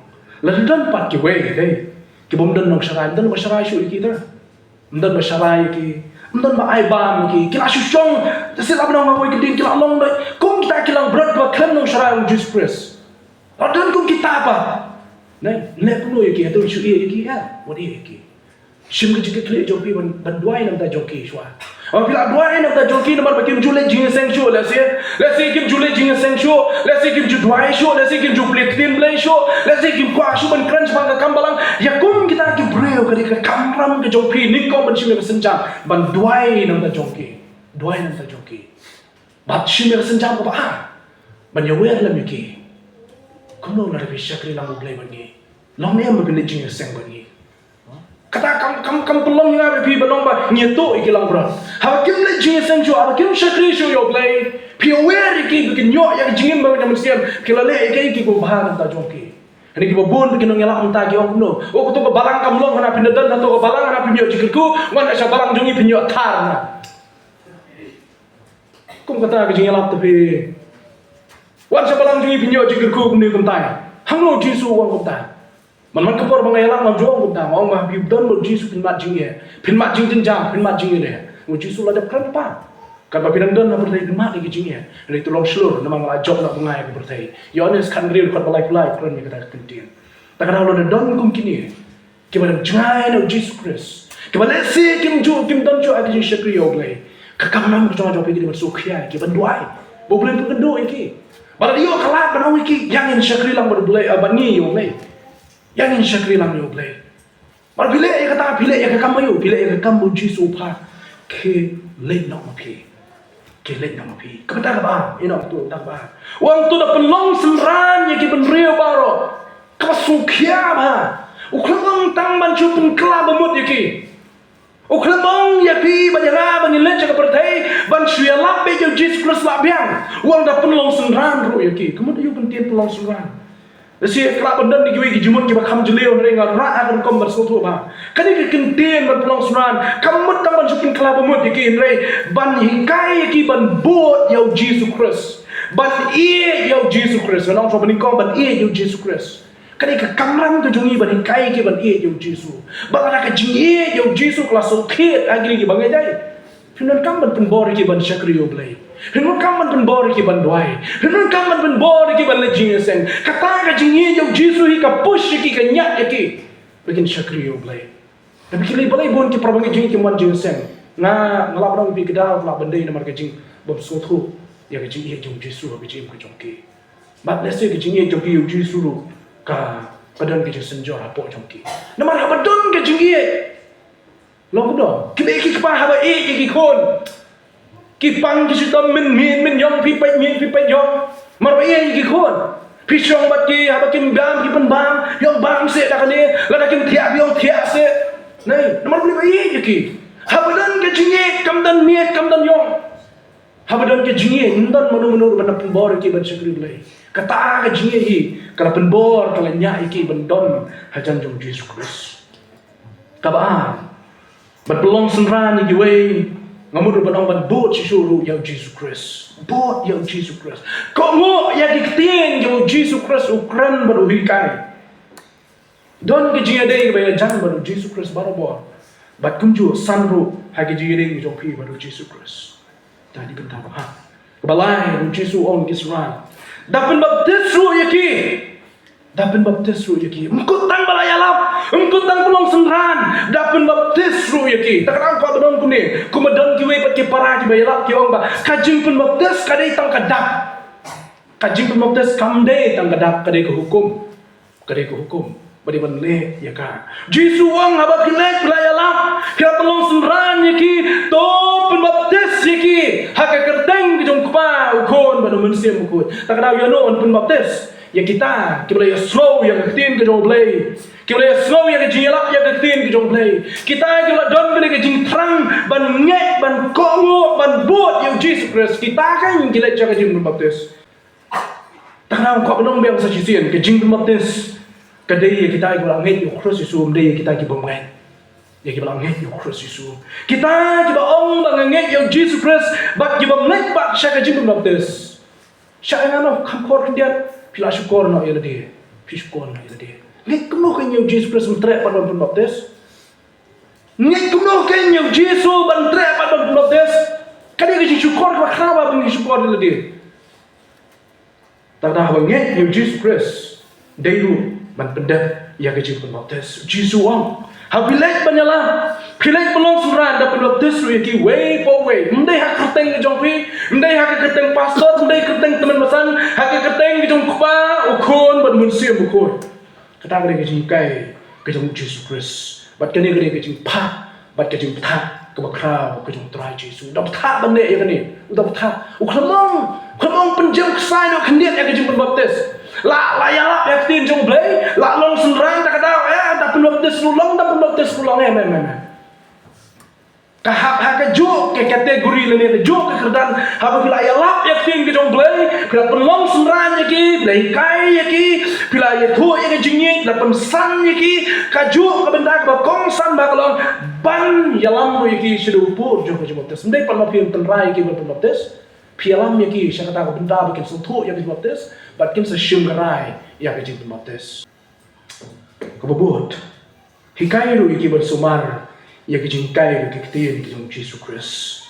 lada don pat kiwei, eh, ki bym don nongsharai, ym don ba sharai shuh ïa ki te. Ym don ba sharai ïa ki, ym don ba ai bam ïa ki. Ki la shu shong, te shu la ban ong ha kawei ka ktien, ki la long dei kum kita ki langbrot ba khlem nongsharai ïa U Jisu Khrist. Lada don kum kita pat, ne, ne kumno ïa ki, hato shu ïa ïa ki, ïa, wat ïa ïa ki. Shim ka jingkitkhlieh jong phi ban, ban duwai na ka bynta jong ki shuwa. Ba phi la duwai na ka bynta jong ki namar ba kim ju leit jingïaseng shuh, lehse, lehse kim ju leit jingïaseng shuh, lehse kim ju duwai shuh, lehse kim ju plie ktien Blei shuh, lehse kim kwah shuh ban kren shaphang ka kam balang. Ïa kum kita ki briew, ka dei ka kamram ka jong phi nyngkong ban shim ïa ka sienjam ban duwai na ka bynta jong ki. Duwai na ka bynta jong ki. Bad shim ïa ka sienjam kaba ar ban ïawer lem ïa ki. Kumno lada phi shakri lang U Blei bad ngi? Long ne em ba phin leit jingïaseng bad ngi? Kata kam, kam, kam pynlong ïa nga bad phi ban long ba ngi ïathuh ïa ki langbrot. Haba kim leit jingïaseng shuh, haba kim shakri shuh ïa U Blei, phi ïawer ïa ki ba kin ïoh ïa ka jingim ba mynsiem, phi la leh ïa ki, ïa ki kaba bha na ka bynta jong ki. Hangne kiba bun ba ki nongïalap mynta ki ong kumno? Oh, kato ka balang kam long, hana phin da don hato ka balang, hana phin ïoh jingkyrkhu, wan sha balang jong ngi phin ïoh thar na. Kum kata ka jingïalap te phi. Wan sha balang jong ngi phin ïoh jingkyrkhu kumne kumtai. Hangno U Jisu u ong kumta? Man, man ka por ba nga ïalam nga ju ong kumta, nga ong ba phi don bad U Jisu phin mad jingeh, phin mad jingjynjar, phin mad jingeh. U Jisu la dep kren pat. Katba phi dang don ha pyrthei phin mad ïa ki jingeh. Hynrei to long shlur namar nga la jop na ka bnai ka pyrthei. Ïoannis khathynriew khatba laiphew lai kren ïa kata ka ktien. Ta ka daw lada don kum kine kiba dang jngai na U Jisu Khrist, kiba lehse kim ju, kim don shuh ha ka jingshakri ïa U Blei, ka kamram ka jong nga jong phi ka dei ban sngewkhia ïa ki, ban duwai ba U Blei un pynkynduh ïa ki. Ba lada ïoh ka lad ban ong ïa ki, ïa ngin shakri lang bad U Blei, ah, bad ngi ïa U Blei. Ïa ngin shakri lang ïa U Blei. Bad phi leh ïa kata, phi leh ïa ka kam aïu? Phi leh ïa ka kam ba U Jisu u phah, ki leit noh ma phi. Ki leit noh ma phi. Ka bynta kaba ar, ïa, na ka bynta kaba ar. U ong to da pynlong synran ïa ki bynriew baroh. Kaba sngewkhia bha. U khlem ong tang ban shu pynkylla bamut ïa ki. U khlem ong ïa phi bad ïa nga ba ngin leit sha ka pyrthei ban shu ïalap beit ïa U Jisu Khrist la biang. U ong da pynlong synran ruh ïa ki. Ka mut aïu ka ktien pynlong synran? Lehse ka lah ban don kiwei ki jingmut kiba kham jylliew, hynrei nga rah ha ka rukom ban sngewthuh bha. Kane ka ktien ban pynlong synran kam mut tang ban shu pynkylla bamut ïa ki, hynrei ban hikai ïa ki ban bud ïa U Jisu Khrist, ban ïeit ïa U Jisu Khrist. Ngan ong shuwa ba nyngkong, ban ïeit ïa U Jisu Khrist. Kane ka kamram ka jong ngi ban hikai ïa ki ban ïeit ïa U Jisu. Ba lada ka jingïeit ïa U Jisu ka la sngewthiat ha kine kiba ngeit, ai, phin donkam ban pynbor ïa ki ban shakri ïa U Blei. Phin donkam ban pynbor ïa ki ban duwai. Phin donkam ban pynbor ïa ki ban leit jingïaseng. Kata ka jingïeit ïa U Jisu hi ka push ïa ki, ka ñiad ïa ki ba kin shakri ïa U Blei. Te phi kylli balei bun ki para bangeit jong ngi kim wan jingïaseng. Nga, nga lah ban ong ïa phi ka daw ka lah ban dei namar ka jingbymsngewthuh ïa ka jingïeit jong U Jisu ha ka jingim ka jong ki. Bad lehse ka jingïeit jong ki ïa U Jisu ruh ka, ka don ka jingsynjor hapoh jong ki. Namar haba don ka jingïeit, long kumno? Ki mei ki kpa haba ïeit ïa ki khun, ki pang ki shitom, mynmiet mynïong phi peit miet phi peit ïong. Namar ba ïeit ïa ki khun, phi shong bad ki, haba kin bam phi pynbam, ïong bam seh da kane, lada kin thiah phi ong thiah seh. Nei, namar ba ïeit ïa ki. Haba don ka jingïeit kam don miet kam don ïong. Haba don ka jingïeit, ym don mano mano ruh ban pynbor ïa ki ban shakri Blei. Kata ka jingïeit hi ka la pynbor, ka la ñiad ïa ki ban don hajan jong U Jisu Khrist. Kaba ar, ban pynlong synran ïa kiwei, nga mut ruh ban ong ban bud shisha ruh ïa U Jisu Khrist. Bud ïa U Jisu Khrist. Kohnguh ïa ki ktien jong U Jisu Khrist u kren bad u hikai. Don ka jingïadei kaba ïajan bad U Jisu Khrist barabor. Bad kumjuh san ruh ha ka jingïadei jong phi bad U Jisu Khrist. Te dei bynta ba ha. Kaba lai, U Jisu u ong ki synran, da pynbaptis ruh ïa ki. Da pynbaptis ruh ïa ki. Ym kut tang ba la ïalap, ym kut tang pynlong synran, da pynbaptis ruh ïa ki. Te kata nga kwah ban ong kumne, kumba don kiwei pat ki para kiba ïalap ki ong ba ka jingpynbaptis ka dei tang ka dak. Ka jingpynbaptis kam dei tang ka dak, ka dei ka hukum. Ka dei ka hukum ba dei ban leh ïa ka. Jisu u ong haba phi leit phi la ïalap, phi la pynlong synran ïa ki, to pynbaptis ïa ki ha ka kyrteng ka jong U Kpa, U Khun bad U Mynsiem Bakhuid. Te ka daw ïano yn pynbaptis? Ïa kita kiba la ïasngew ïa ka ktien ka jong U Blei, kiba la ïasngew ïa ka jingïalap ïa ka ktien ka jong U Blei. Kita kiba la don kane ka jingthrang ban ngeit, ban kohnguh, ban bud ïa U Jisu Khrist. Kita kan ki leit sha ka jingpynbaptis. Te nga kwah ban ong biang sa shisien, ka jingpynbaptis ka dei ïa kita kiba la ngeit ïa U Khrist Jisu, ym dei ïa kita ki bym ngeit. Ïa kiba la ngeit ïa U Khrist Jisu. Kita kiba ong ba nga ngeit ïa U Jisu Khrist bad ki bym ngeit pat sha ka jingpynbaptis. Sha ïa nga noh, kham khor khyndiat, phi la shukor noh ïa lade. Phi shukor noh ïa lade. Ngeit kumno kein ïa U Jisu Khrist, ym treh pat ban pynbaptis? Ngeit kumno kein ïa U Jisu, ban treh pat ban pynbaptis? Ka dei ka jingshukor kaba khraw ba ngin shukor ïa lade. Te haba ngeit ïa U Jisu Khrist, dei ruh ban pyndep ïa ka jingpynbaptis. U Jisu u ong, Haba phi leit ban ïalap, phi leit ban long synran, da pynbaptis ruh ïa ki wei pa wei. Ym dei ha ka kyrteng ka jong phi, ym dei ha ka kyrteng pastor, ym dei kyrteng tymmen basan, ha ka kyrteng ka jong u Kpa, u Khun bad u Mynsiem Bakhuid. Kata ka dei ka jinghikai ka jong u Jisu Khrist. Bad kane ka dei ka jingpha bad ka jingbthah kaba khraw ka jong u Trai Jisu. Da bthah ban leh ïa kane, da bthah. U khlem ong, u khlem ong pynjem ksai noh khyndiat ïa ka jingpynbaptis. La, la ïalap ïa ka ktien jong U Blei, la long synran da ka daw, eh, da pynbaptis ruh long, da pynbaptis ruh long, eh, mem, mem, mem. Ka hap ha kajuh ka kategori lane kajuh ka kyrdan, haba phi la ïalap ïa ka ktien ka jong U Blei, phi la pynlong synran ïa ki, phi la hikai ïa ki, phi la ïathuh ïa ka jingngeit, phi la pynsan ïa ki, kajuh ka bynta kaba kongsan ba ka long ban ïalam ruh ïa ki shaduh u pur jong ka jingbaptis. Ym dei pat ma phi tynrai ïa ki ban pynbaptis, phi ïalam ïa ki sha kata ka bynta ba kin sngewthuh ïa ka jingbaptis, bad kin sa shim ka rai ïa ka jingpynbaptis. Kaba bud, hikai ruh ïa ki ban sumar ïa ka jinghikai ka ktien ka jong u Jisu Khrist.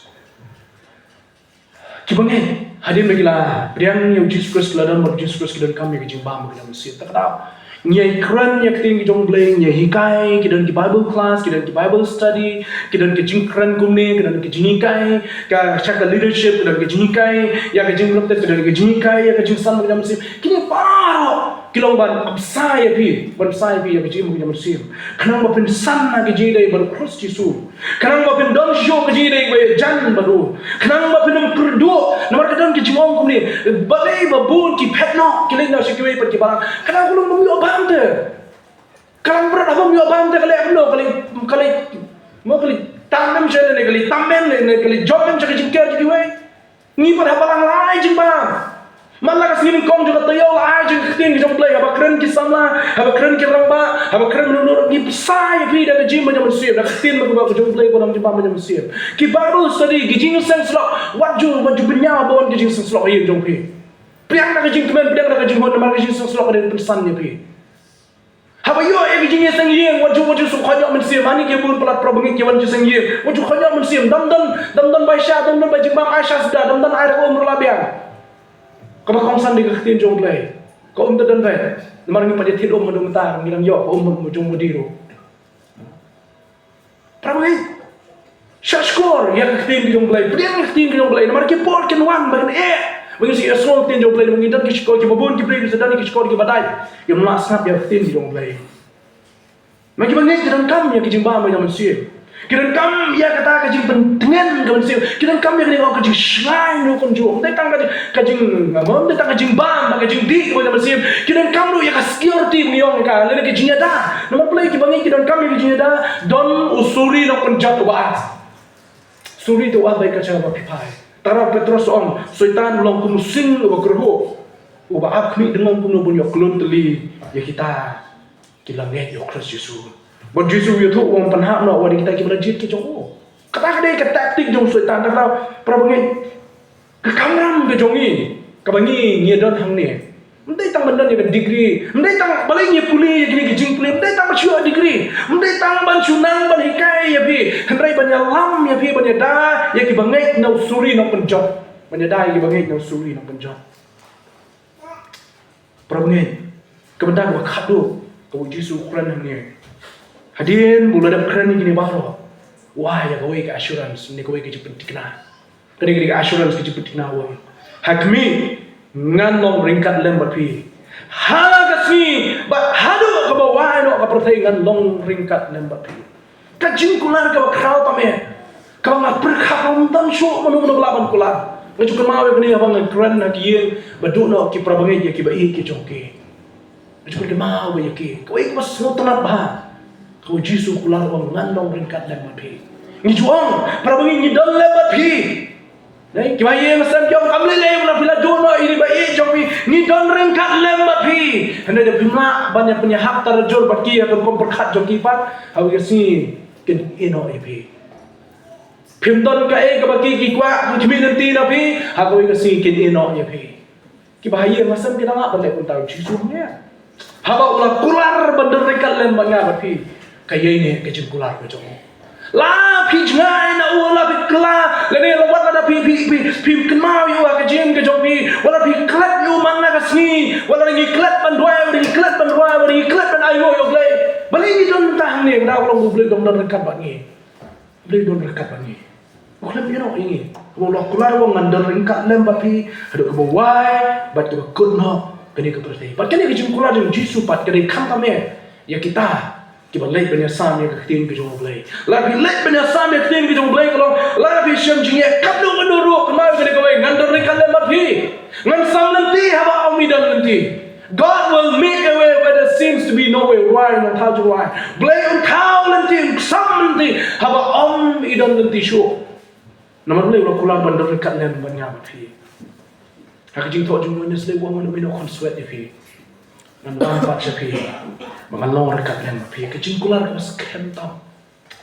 Ki bangeit, hadien ba ki la pdiang ïa u Jisu Khrist, ki la don bad u Jisu Khrist, ki donkam ïa ka jingbam ka jong u Mynsiem. Te ka daw ngi ïa kren ïa ka ktien ka jong U Blei, ngi ïa hikai, ki don ki Bible class, ki don ki Bible study, ki don ki jingkren kumne, ki don ki jinghikai, ka sha ka leadership, ki don ki jinghikai ïa ka jingpynbaptis, ki don ki jinghikai ïa ka jingsan ka jong u Mynsiem. Kine baroh ki long ban bsa ïa phi, ban bsa ïa phi ïa ka jingim ka jong u Mynsiem. Khnang ba phin san ha ka jingïadei bad u Khrist Jisu. Khnang ba phin don shuh ka jingïadei ba ïajan bad u. Khnang ba phin ym kyrduh, namar ka don ka jingong kumne. Balei ba bun ki phet noh, ki leit noh sha kiwei pat ki balang. Khnang ka long bym ïoh bam te. Ka long bret haba ym ïoh bam te ka leh kumno, ka leit, ka leit, mo ka leit tam em sha ne, ka leit tam em ne, ka leit jop em sha ka jingker jong kiwei. Ngi pat ha balang la ai jingbam. Man la ka sngi nyngkong jong ka taïew la ai jong ka ktien ka jong U Blei, haba kren ki samla, haba kren ki rangbah, haba kren mano mano, ngi bsa ïa phi da ka jingim ba jong u Mynsiem, da ka ktien ba ka jong U Blei ba long jingbam ba jong u Mynsiem. Ki Bible study, ki jingïaseng syllok, wat ju, wat ju bynñiaw ba wan ki jingïaseng syllok ha ïing jong phi. Pdiang da ka jingkmen, pdiang da ka jinghun, namar ka jingïaseng syllok ka dei ban pynsan ïa phi. Haba ïoh ïa ka jingïaseng ïing, wat ju, wat ju shu khot ïoh mynsiem, ani ki bun palat para bangeit ki wan jingïaseng ïing, wat ju khot ïoh mynsiem, dang don, dang don bai sha, dang don bai jingbam, ai sha suda, dang don ai da ka um ruh la biang. Kaba kongsan dei ka ktien jong U Blei. Ka um te don beit. Namar ngi pat ïa thied um ha dum mynta, ngi dang ïoh ka um jong u mudi ruh. Para bangeit, shah shkor ïa ka ktien ka jong U Blei, pdiang ïa ka ktien ka jong U Blei, namar ki por kin wan ba kin eh ba ngin sa ïohsngew ka ktien jong U Blei, namar ngi don ki shkor, kiba bun ki briew ki sa don ki shkor kiba dei, kim lah sngap ïa ka ktien ka jong U Blei. Namar ki bangeit ki donkam ïa ka jingbam ka jong u Mynsiem. Ki donkam ïa kata ka jingpyntngen ka mynsiem. Ki donkam ïa kane ka jingshngaiñ ruh kumjuh. Ym dei tang ka jing, ka jing, ym dei tang ka jingbam, ka jingdih ka mynsiem. Ki donkam ruh ïa ka security ba ngi ong ïa ka, lane ka jingïada. Namar balei ki bangeit ki donkam ïa ka jingïada? Don u suri nongpynjot uba ap. Suri te u ap beit ka jaka ba phi phai. Tang ba Petros u ong, Soitan u long kum u sing uba kyrhuh, uba ap khmih dngom kumno ban ïoh klun tylli ïa kita kiba la ngeit ïa u Khrist Jisu. Bad u Jisu u ïathuh, u ong, pynhap noh, wat ïa kita kiba la jied ki jong u. Kata ka dei ka taktik jong u Soitan, kata para bangeit. Ka kamram ka jong ngi, kaba ngi, ngi don hangne. Ym dei tang ban don ïa ka degree, ym dei tang balei ngi pule ïa kine ki jingpule, ym dei tang ban shu ïoh degree, ym dei tang ban shu nang ban hikai ïa phi, hynrei ban ïalam ïa phi, ban ïada ïa kiba ngeit na u suri nongpynjot. Ban ïada ïa kiba ngeit na u suri nongpynjot. Para bangeit, ka bynta kaba khatduh kaba u Jisu u kren hangne. Hadien ba u la dep kren ïa kine baroh, u ai ïa kawei ka assurance, ne kawei ka jingpynthikna. Ka dei ka assurance, ka jingpynthikna, u ong, ha khmih ngan long ryngkat lem bad phi. Ha ka sngi bad haduh kaba wai noh ka pyrthei ngan long ryngkat lem bad phi. Ka jingkular kaba khraw tam eh. Kaba nga pyrkhat ym don shuh mano mano ba lah ban kular. Nga ju kynmaw ïa kane haba nga kren ha ki ïing ba duh noh ki para bangeit ïa kiba ïeit ki jong ki. Nga ju kynmaw ba ïa ki. Kawei kaba sngewtynnat bha. Ka u Jisu u kular u ong ngan long ryngkat lem bad phi. Ngi ju ong, para bangeit ngi don lem bad phi. Dei, kiba ïeng ha sem ki ong kam lei lei, ba phi la duh noh ïa kiba ïeit jong phi, ngi don ryngkat lem bad phi. Hynrei da phim lah ban ïa pynïahap tarajur bad ki ha ka rukom pyrkhat jong ki pat, ha kawei ka sngi kin ïehnoh ïa phi. Phim don kaei kaba ki, ki kwah, ki khmih lynti na phi, ha kawei ka sngi kin ïehnoh ïa phi. Kiba ha ïing ha sem ki dang lah ban leh kumta, u Jisu hangne. Haba u la kular ban don ryngkat lem bad nga bad phi, ka ïeng ne ka jingkular ka jong u. La phi jngai na u, la phi kylla, lane la wat lada phi, phi, phi, phi kynmaw ïa u ha ka jingim ka jong phi, wat la phi klet ïa u man la ka sngi, wat la ngi klet ban duwai, wat la ngi klet ban duwai, wat la ngi klet ban ainguh ïa u Blei. Balei ngi don mynta? Ngi kynmaw ba U Blei u don ryngkat bad ngi. U Blei u don ryngkat bad ngi. U khlem ïehnoh ïa ngi. Kaba u la kular ba ngan don ryngkat lem bad phi haduh kaba wai bad kaba kut noh kane ka pyrthei. Bad kane ka jingkular jong U Jisu pat ka dei khamtam eh ïa kita kiba leit ban ïasam ïa ka ktien ka jong U Blei. Lada phi leit ban ïasam ïa ka ktien ka jong U Blei ka long, lada phi shem jingeh katno katno ruh, kynmaw ïa kane kawei, ngan don ryngkat lem bad phi. Ngan sam lynti haba ym don lynti. God will make a way where there seems to be no way. Rwai, ngan thaw jingrwai. Blei un thaw lynti, un sam lynti haba ym don lynti shuh. Namar Blei u la kular ban don ryngkat lem bad nga bad phi. Ha ka jingthoh jong u Wednesday u ong, ngan ym ïehnoh khonswet ïa phi. Ngan wan pat sha phi. Ba ngan long ryngkat lem bad phi. Ka jingkular kaba skhem tam.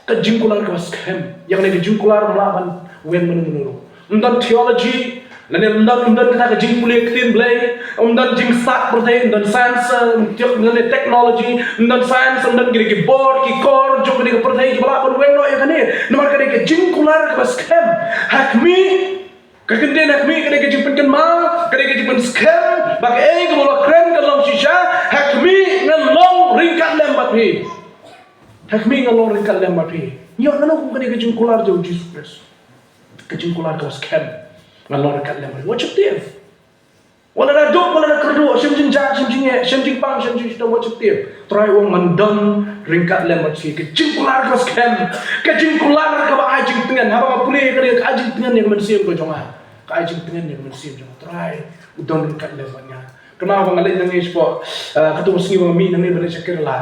Ka jingkular kaba skhem. Ïa kane ka jingkular ym lah ban weng mynno mynno ruh. Ym don theology, lane ym don, ym don kata ka jingpule ktien Blei, ym don jingstad pyrthei, ym don science, ym don, ym don technology, ym don science, ym don kine ki bor ki kor jong kine ki pyrthei kiba lah ban weng noh ïa kane. Namar kane ka jingkular kaba skhem. Ha khmih, ka kyntien ha khmih ka dei ka jingpynkynmaw, ka dei ka jingpynskhem ba kaei kaba la kren kan long shisha. Ha khmih ngan long ryngkat lem bad phi. Ha khmih ngan long ryngkat lem bad phi. Ïoh nano kum kane ka jingkular jong U Jisu Khrist. Ka jingkular kaba skhem. Ngan long ryngkat lem bad phi. Wat sheptieng. Wat la da duk, wat la da kyrduh, shem jingjah, shem jingeh, shem jingpang, shem jingshitom, wat sheptieng. Trai u ong ngan don ryngkat lem bad phi. Ka jingkular kaba skhem. Ka jingkular kaba ai jingtngen. Haba nga pule ka dei ka ai jingtngen ïa ka mynsiem ka jong nga. Ka ai jingtngen ïa ka mynsiem jong nga. Trai u don ryngkat lem bad nga. Kynmaw ba nga leit nangne shapoh, eh, katto ka sngi ba nga mih nangne ban leit sha Kerala.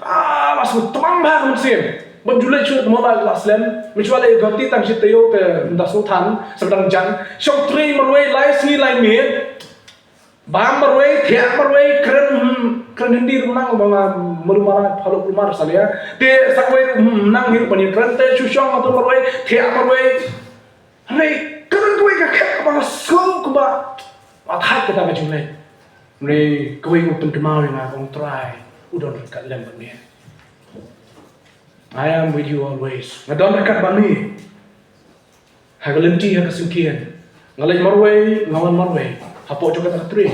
Ah, la sngewtmang bha ka mynsiem. Bym ju leit shuh, mo la, la slem. Mynshwa leit Guwahati tang shi taïew te ym da sngewthan, sa dang jan. Shong trei marwei lai sngi lai miet. Bam marwei, thiah marwei, kren, hmm, kren Hindi ruh nang ba nga melu mara, phalok mara salia. Te sa kawei, hmm, nang hi ruh ban ïakren te shu shong hato marwei, thiah marwei. Hynrei ka don kawei ka khep kaba nga sngew kaba, ba thait kata ka jingleh. Hynrei kawei ka pynkynmaw ïa nga, ong Trai u don ryngkat lem bad me. I am with you always. Nga don ryngkat bad me. Ha ka lynti, ha ka syngkien. Nga leit marwei, nga wan marwei. Hapoh jong kata ka trei.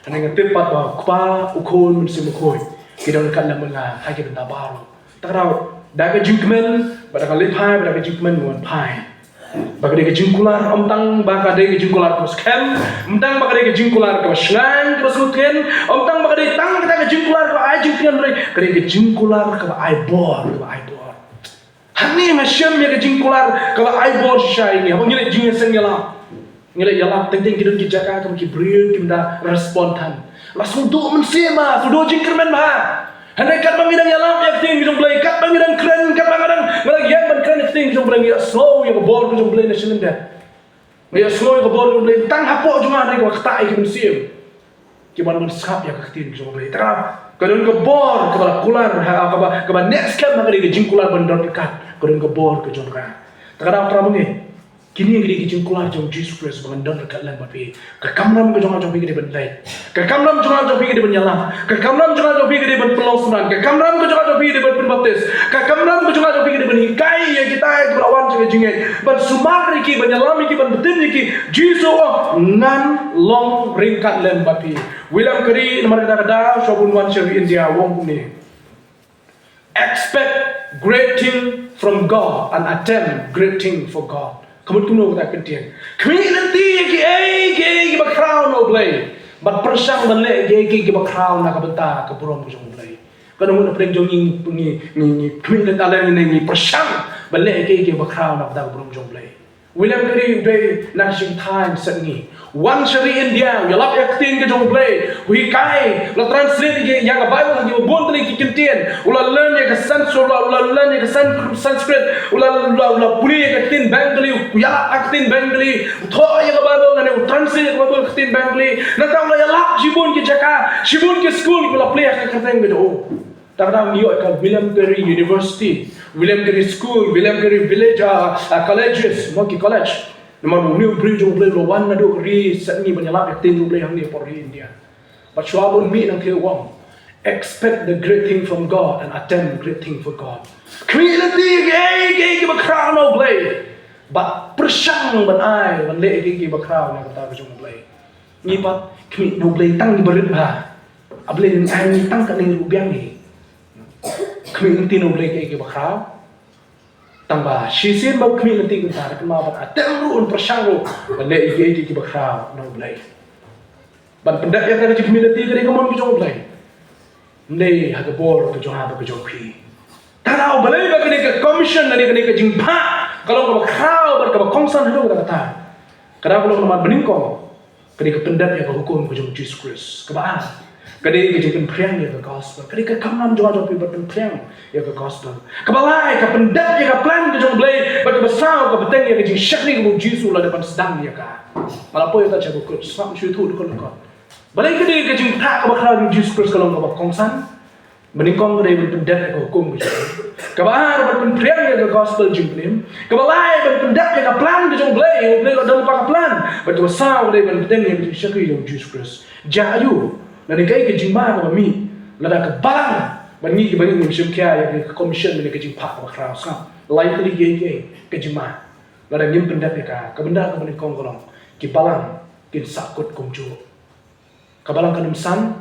Hynrei nga tip pat ba u Kpa, u Khun, Mynsiem Bakhuid ki don ryngkat lem bad nga ha ki bynta baroh. Te kata, da ka jingkmen, ba da ka leit phai, ba da ka jingkmen nga wan phai. Ba ka dei ka jingkular, ym tang ba ka dei ka jingkular kaba skhem, ym tang ba ka dei ka jingkular kaba shngaiñ, kaba sngewthuh, ym tang ba ka dei tang kata ka jingkular kaba ai jingtngen, hynrei ka dei ka jingkular kaba ai bor, kaba ai bor. Hangne nga shem ïa ka jingkular kaba ai bor shisha ïa ngi. Haba ngi leit jingïaseng ïalap, ngi leit ïalap, teng teng ki don ki jaka kaba ki briew kim da respond than. La sngewduh mynsiem bha, sngewduh jingkyrmen bha. Hynrei katba ngi dang ïalap ïa ka ktien ka jong U Blei, katba ngi dang kren, katba nga dang, nga dang ïeng ban kren ïa ka ktien ka jong U Blei, ngi ïohsngew ïa ka bor ka jong U Blei na shlem bad. Ngi ïohsngew ïa ka bor ka jong U Blei tang hapoh jong nga, hynrei kaba ktah ïa ka mynsiem. Ki ban ban sngap ïa ka ktien ka jong U Blei. Te ka don ka bor kaba la kular, ha, kaba, kaba neh skhem ha ka dei ka jingkular ban don ryngkat. Ka don ka bor ka jong ka. Te ka dei, trai ma ngi. Kine ki dei ki jingkular jong U Jisu Khrist ba ngan don ryngkat lem bad phi. Ka kamram ka jong nga jong phi ka dei ban leit. Ka kamram jong nga jong phi ka dei ban ïalap. Ka kamram jong nga jong phi ka dei ban pynlong synran. Ka kamram ka jong nga jong phi ka dei ban pynbaptis. Ka kamram ka jong nga jong phi ka dei ban hikai ïa kita kiba la wan sha ka jingngeit. Ban sumar ïa ki, ban ïalam ïa ki, ban baptis ïa ki. Jisu u ong ngan long ryngkat lem bad phi. William Carey, namar kata ka daw, shuwa ba un wan sha ri India, u ong kumne. Expect great thing from God and attempt great thing for God. Ka mut kumno kata ka ktien? Khmih lynti ïa kiei kiei kiba khraw na U Blei, bad pyrshang ban leh ïa kiei kiei kiba khraw na ka bynta ka burom ka jong U Blei. Ka nongwei na pdeng jong ngi, ngi, ngi, ngi khmih lynti, ngi, ngi pyrshang ban leh ïa kiei kiei kiba khraw na ka bynta ka burom ka jong U Blei. William Carey u dei na ka jingthaiñ sepngi. Wan sha ri India, u ïalap ïa ka ktien ka jong U Blei, u hikai, u la translate ïa, ïa ka Bible ha kiba bun tylli ki kyntien. U la learn ïa ka Sans-, u la, u la learn ïa ka San-, Sanskrit, u la, u la, u la pule ïa ka ktien Bengali, u ïalap ïa ka ktien Bengali, u thoh ïa ka Bible, lane u translate ïa ka Bible ha ka ktien Bengali. Nangta u la ïalap shibun ki jaka, shibun ki skul, u la plie ïa ka kyrteng ka jong u. Te ka dang ïoh ka William Carey University, William Carey School, William Carey Village, ah, ah, colleges, mo, ki college. Namar ba une u briew jong U Blei u la wan naduh ka ri sepngi ban ïalap ïa ka ktien U Blei hangne hapoh ri India. Bad shuwa ba un mih nangta u ong, expect the great thing from God and attempt great thing for God. Khmih lynti ïa kiei kiei kiba khraw na U Blei, bad pyrshang ban ai, ban leh ïa kiei kiei kiba khraw na ka bynta ka jong U Blei. Ngi pat khmih na U Blei tang ngi barit bha. A Blei un ai ngi tang katne ruh, biang ngi. khmih lynti na U Blei kiei kiei kiba khraw. Tang ba shisien ba u khmih lynti kumta, da kynmaw ban atem ruh, un pyrshang ruh ban leh kiei kiei kiba khraw na U Blei. Ban pyndep ïa ka jingkhmih lynti ka dei ka mon ka jong U Blei. Ym dei ha ka bor ka jong nga bad ka jong phi. Tang ba U Blei ba ka dei ka commission, ka dei ka jingphah, ka long kaba khraw bad kaba kongsan haduh katta katta. Ka dei ka long namar ba nyngkong, ka dei ka pyndep ïa ka hukum ka jong Jisu Khrist. Kaba ar, ka dei ka jingpynphriang ïa ka gospel. Ka dei ka kam jong nga jong phi ban pynphriang ïa ka gospel. Kaba lai, ka pyndep ïa ka plan ka jong U Blei bad kaba saw, ka bteng ïa ka jingshakri kaba u Jisu u la dep ban sdang ïa ka. Nga la poi ïa kata sha ka kut, sngap shu ïathuh dkhot dkhot. Balei ka dei ka jingphah kaba khraw jong Jisu Khrist ka long kaba kongsan? Ba nyngkong ka dei ban pyndep ïa ka hukum ka jong U Blei. Kaba ar ban pynphriang ïa ka gospel jingpynim. Kaba lai ban pyndep ïa ka plan ka jong U Blei, U Blei u la don lypa ka plan. Bad kaba saw ka dei ban bteng ïa ka jingshakri jong Jisu Khrist. Jia aiu? Lane kaei ka jingma kaba mih lada ka balang bad ngi kiba ngim shim khia ïa ka commission lane ka jingphah kaba khraw? Sngap, lai tylli kiei kiei ka jingma lada ngim pyndep ïa ka. Ka bynta kaba nyngkong ka long, ki balang kin sahkut kumjuh. Ka balang kan ym san,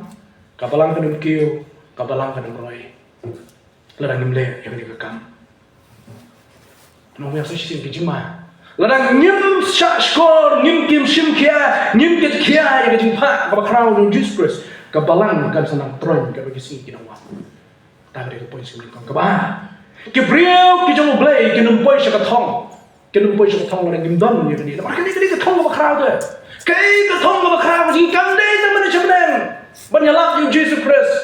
ka balang kan ym kiew, ka balang kan ym roi lada ngim leh ïa kane ka kam. Nongmihkhmat, sa shisien ka jingma, lada ngim shah shkor, ngim, kim shim khia, ngim kit khia ïa ka jingphah kaba khraw jong Jisu Khrist, ka balang kan sa nang troiñ katba ki sngi ki nang wan. Kata ka dei ka point sngewbha kaba ar. Ki briew ki jong U Blei kin ym poi sha ka thong. Kin ym poi sha ka thong lada ngim don ïa kane. Namar kane ka dei ka thong kaba khraw te. Kaei ka thong kaba khraw ka jong ngi? Kam dei tang ban ïa shim bneng, ban ïalap ïa u Jisu Khrist,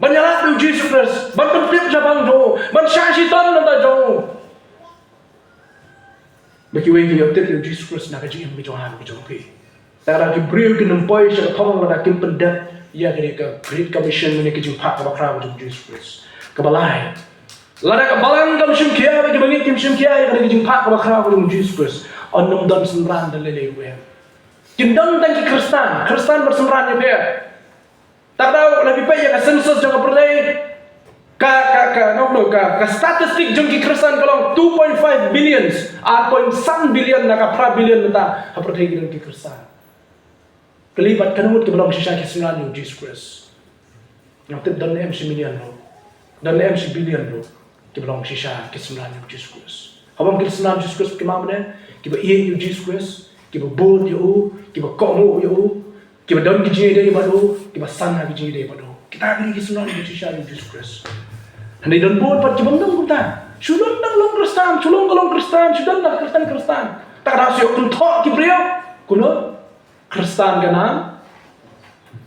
ban ïalap ïa u Jisu Khrist, ban pyntip shaphang jong u, ban shah shitom na ka bynta jong u. Ba kiwei kin ïoh tip ïa u Jisu Khrist na ka jingim ka jong nga bad ka jong phi. Te lada ki briew kin ym poi sha ka thong lada kim pyndep ïa kane ka Great Commission, kane ka jingphah kaba khraw ka jong u Jisu Khrist. Kaba lai, lada ka balang kam shim khia bad kiba ngeit kim shim khia ïa kane ka jingphah kaba khraw ka jong u Jisu Khrist, yn ym don synran da lei lei ruh em. Kin don tang ki Khristan, Khristan bad synran ïapher. Te lada phi peit ïa ka census jong ka pyrthei, ka, ka, ka, no, no, ka, ka statistic jong ki Khristan ka long two point five billions, ar point san billion na ka phra billion mynta ha pyrthei ki don ki Khristan. Kylli bad katno ngut kiba long shisha ki synran jong u Jisu Khrist? Nga tip don ne em shi million ruh. Don ne em shi billion ruh kiba long shisha ki synran jong u Jisu Khrist. Haba ong ki synran jong u Jisu Khrist, ki mane kiba ïeit ïa u Jisu Khrist, kiba bud ïa u, kiba kohnguh ïa u, kiba don ki jingïadei bad u, kiba san ha ki jingïadei bad u. Kita ki dei ki synran kiba shisha jong u Jisu Khrist. Hynrei don bun pat kiba ym don kumta. Shu don tang long Khristan, shu long ka long Khristan, shu don la ka kyrteng Khristan. Te lada sa ïoh kynthoh ki briew, kumno? Khristan ka nam,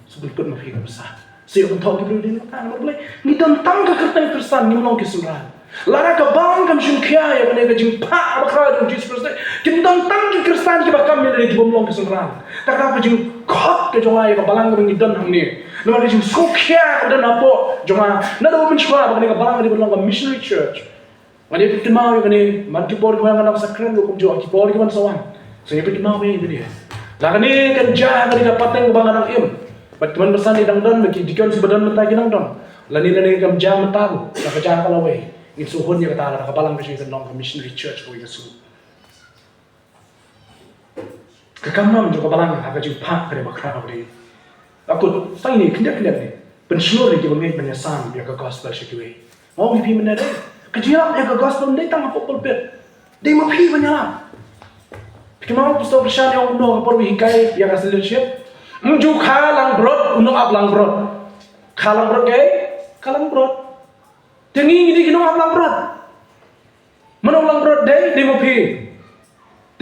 sa pynkut ma phi ka bsa. Sa ïoh kynthoh ki briew, dei na kata namar balei? Ngi don tang ka kyrteng Khristan, ngim long ki synran. Lada ka balang kam shim khia ïa kane ka jingphah kaba khraw jong u Jisu Khrist, kim don tang ki Khristan kiba kam ïa lade, kiba ym long ki synran. Te kata ka jingkhot ka jong nga ïa ka balang kaba ngi don hangne, namar ka jingsngewkhia kaba don hapoh jong nga naduh mynshuwa ba kane ka balang ka dei ban long ka missionary church. Ngan ïa pynkynmaw ïa kane man ki por kiba nga dang sa kren ruh kumjuh, ki por kiban sa wan, sa ïa pynkynmaw ïa kane. La kane kan jia ha kane ka pateng kaba nga dang im, bad ki man basan ki dang don, bad ki deacon kiba don mynta ki dang don. Lane lane kan jia mynta ruh, la ka jia ka lawei, ngin sngewhun ïa kata, lada ka balang ka jong ngi kan long ka missionary church kawei ka sngi. Ka kam jong ka balang ha ka jingphah ka dei ba khraw, ka dei, la kut, sa ine khyndiat khyndiat ne, pynshlur ïa kiba ngeit ban ïasam ïa ka gospel sha kiwei. Nga ong ïa phi mynne, dei ka jingïalap ïa ka gospel ym dei tang hapoh pulpit. Dei ma phi ban ïalap. Phi kynmaw u Pastor Krishan ïa u, uno ha ka por ba u hikai ïa ka leadership, ym ju kha langbrot, uno ap langbrot. Kha langbrot kaei? Kha langbrot. Te ngi ngi dei kino ap langbrot? Mano langbrot dei, dei ma phi.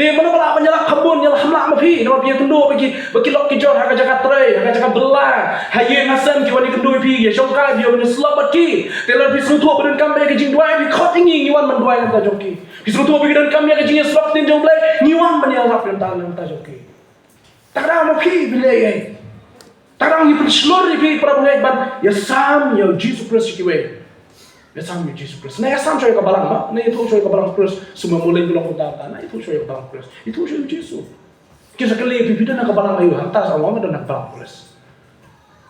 Te mano ba lah ban ïalap kham bun, ïalap kham lah ma phi, namar phi ïakynduh ba ki, ba ki lok ki jor ha ka jaka trei, ha ka jaka bylla, ha ïing ha sem, ki wan ïakynduh ïa phi, ïashongkai ïa phi, ïa wan ïasyllok bad ki. Te lada phi sngewthuh ba donkam ïa ka jingduwai, phi khot ïa ngi, ngi wan ban duwai na ka bynta jong ki. Phi sngewthuh ba ki donkam ïa ka jingïasyllok ktien jong U Blei, ngi wan ban ïalap na ka bynta, na ka bynta jong ki. Te lada ma phi, phi leh ei? Te lada ngi pynshlur ïa phi para bangeit ban ïasam ïa u Jisu Khrist sha kiwei. Ïasam ïa u Jisu Khrist. Nang ïasam shuwa ïa ka balang, ba nang ïathuh shuwa ïa ka balang Khrist. Sumar muling ka long kumta, nang ïathuh shuwa ïa ka balang Khrist. Ïathuh shuwa ïa u Jisu. Ki sa kylli phi, phi don ha ka balang aïu? Hangta sa ong nga don ha ka balang Khrist.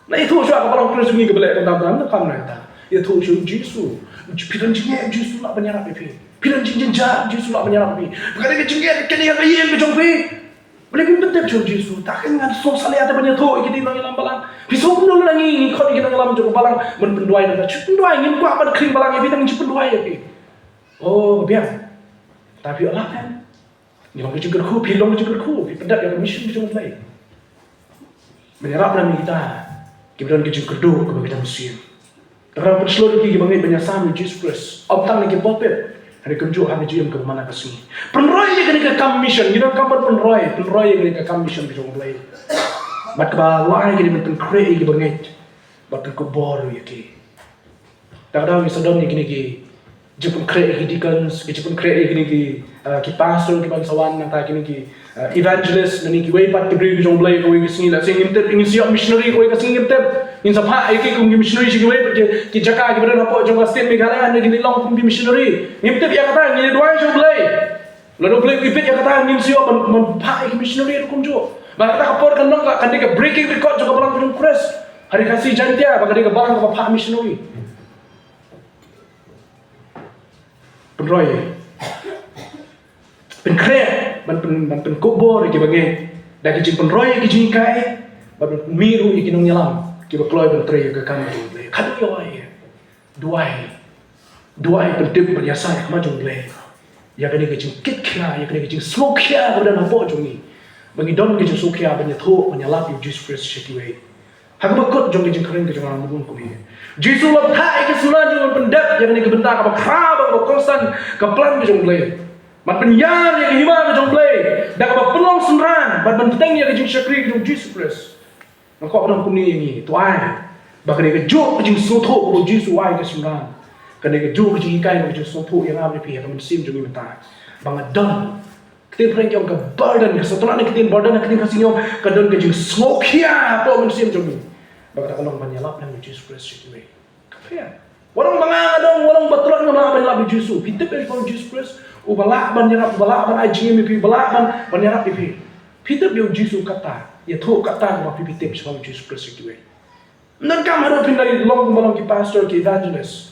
Nang ïathuh shuwa ka balang Khrist, ngi ka ba leh kumta, nang kam nangta. Ïathuh shuwa ïa u Jisu. Phi don jingeh, u Jisu lah ban ïarap ïa phi. Phi don jingjynjar, u Jisu lah ban ïarap ïa phi. Phi ka don ka jingeh, ka dei ha ka ïing ka jong phi. Balei phim pyntip? Jisu, ta kan ngan sngewsih ïa ta ban ïathuh ïa ki nongïalam balang. Phi sngewbha na ngi, ngi khot ïa ki nongïalam jong ka balang ban pynduwai na ta. Shu pynduwai, ngim kwah ban khring balang ïa phi, tang shu pynduwai ïa phi. Oh, biang. Ta phi ïoh lap em. Ngi long ka jingkyrkhu, phi long ka jingkyrkhu, phi pyndep ïa ka mission ka jong U Blei. Ban ïarap lem ïa kita kiba don ka jingkyrduh kaba ka dang sien. Te ka dang pynshlur ïa ki kiba ngeit ban ïasam ïa U Jisu Khrist. Ym tang na ki pulpit, hynrei kumjuh ha ka jingim kaba man la ka sngi. Pynroi ïa kane ka kam mission, ngi donkam ban pynroi, pynroi ïa kane ka kam mission ka jong U Blei. Bad kaba lai ka dei ban pynkhreh ïa kiba ngeit. Bad pynkup bor ïa ki. Te ka dang ngi sa don ïa kine ki jingpynkhreh ïa ki deacons, ki jingpynkhreh ïa kine ki, uh, ki pastor kiban sa wan, nangta kine ki, uh, evangelist, lane kiwei pat ki briew ki jong U Blei kawei ka sngi, lehse ngim tip, ngin sa ïoh missionary kawei ka sngi ngim tip. Ngin sa phah ïa ki kum ki missionary sha kiwei pat ki, ki jaka kiba don hapoh jong ka state Meghalaya, ne kin long kum ki missionary. Ngim tip ïa kata, ngin ïa duwai sha U Blei. Lada U Blei u ïa peit ïa kata, ngin sa ïoh ban, ban phah ïa ki missionary ruh kumjuh. Bad kata ka por kan long ka, kan dei ka breaking record jong ka balang ka jong U Khrist ha ri Khasi Jaintia, ba ka dei ka balang kaba phah missionary. Pynroi. Pynkhreh, ban pyn, ban pynkup bor ïa kiba ngeit da ki jingpynroi ïa ki jinghikai, bad ban pynmih ruh ïa ki nongïalam kiba kloi ban trei ïa ka kam ka jong U Blei. Khadduh ïa wai ïa. Duwai. Duwai pyntip ban ïasaid ha khmat jong U Blei ïa kane ka jingkitkhia, ïa kane ka jingsngewkhia kaba don hapoh jong ngi, ba ngi don ka jingsngewkhia ban ïathuh, ban ïalap ïa U Jisu Khrist sha kiwei. Ha kaba kut jong ka jingkren ka jong nga, ngan ong kumne. Jisu u la phah ïa ka synran jong u ban pyndep ïa kane ka bynta kaba khraw bad kaba kongsan, ka plan ka jong U Blei. Ban pynïar ïa ka hima ka jong U Blei da kaba pynlong synran bad ban bteng ïa ka jingshakri ka jong U Jisu Khrist. Nga kwah ban ong kumne ïa ngi, to ai ba kane kajuh ka jingsngewthuh kaba U Jisu u ai ka synran, kane kajuh ka jinghikai, ka jingsngewthuh ïa nga bad ïa phi ha ka mynsiem jong ngi mynta, ba nga don, ka ktien phareng ki ong ka burden, ka sngewtynnat na ka ktien burden, na ka ktien Khasi ngi ong ka don ka jingsngewkhia hapoh mynsiem jong ngi, ba kata ka long ban ïalap lem ïa U Jisu Khrist sha kiwei. Ka pher. Wat ong ba nga, nga dang, wat ong ba tlot, ngam lah ban ïalap ïa U Jisu. Phi tip ïa U Jisu Khrist, uba lah ban ïarap, uba lah ban ai jingim ïa phi, uba lah ban, ban ïarap ïa phi. Phi tip ïa U Jisu katta, ïathuh katta kaba phi, phi tip shaphang U Jisu Khrist sha kiwei. Ym donkam haduh phin da long kumba long ki pastor, ki evangelist.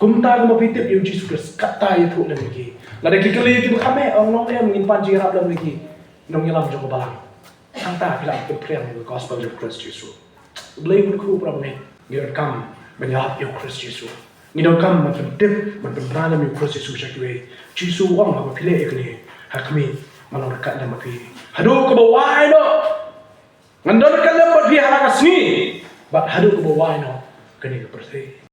Kumta kumba phi tip ïa U Jisu Khrist, katta ïathuh lem ïa ki. Lada ki kylli ïa ki ba kham eh, ong long em, ngin pan jingïarap lem ïa ki nongïalam jong ka balang. Hangta phi lah ban pynphriang ïa ka gospel jong U Khrist Jisu. U Blei un kyrkhu para bangeit. Ngi donkam ban ïalap ïa U Khrist Jisu. Ngi donkam ban pyntip, ban pynbna lem ïa U Khrist Jisu sha kiwei. Jisu u ong, haba phi leh ïa kane ha khmih, ngan long ryngkat lem bad phi haduh kaba wai noh. Ngan don ryngkat lem bad phi ha la ka sngi, bad haduh kaba wai noh kane ka pyrthei.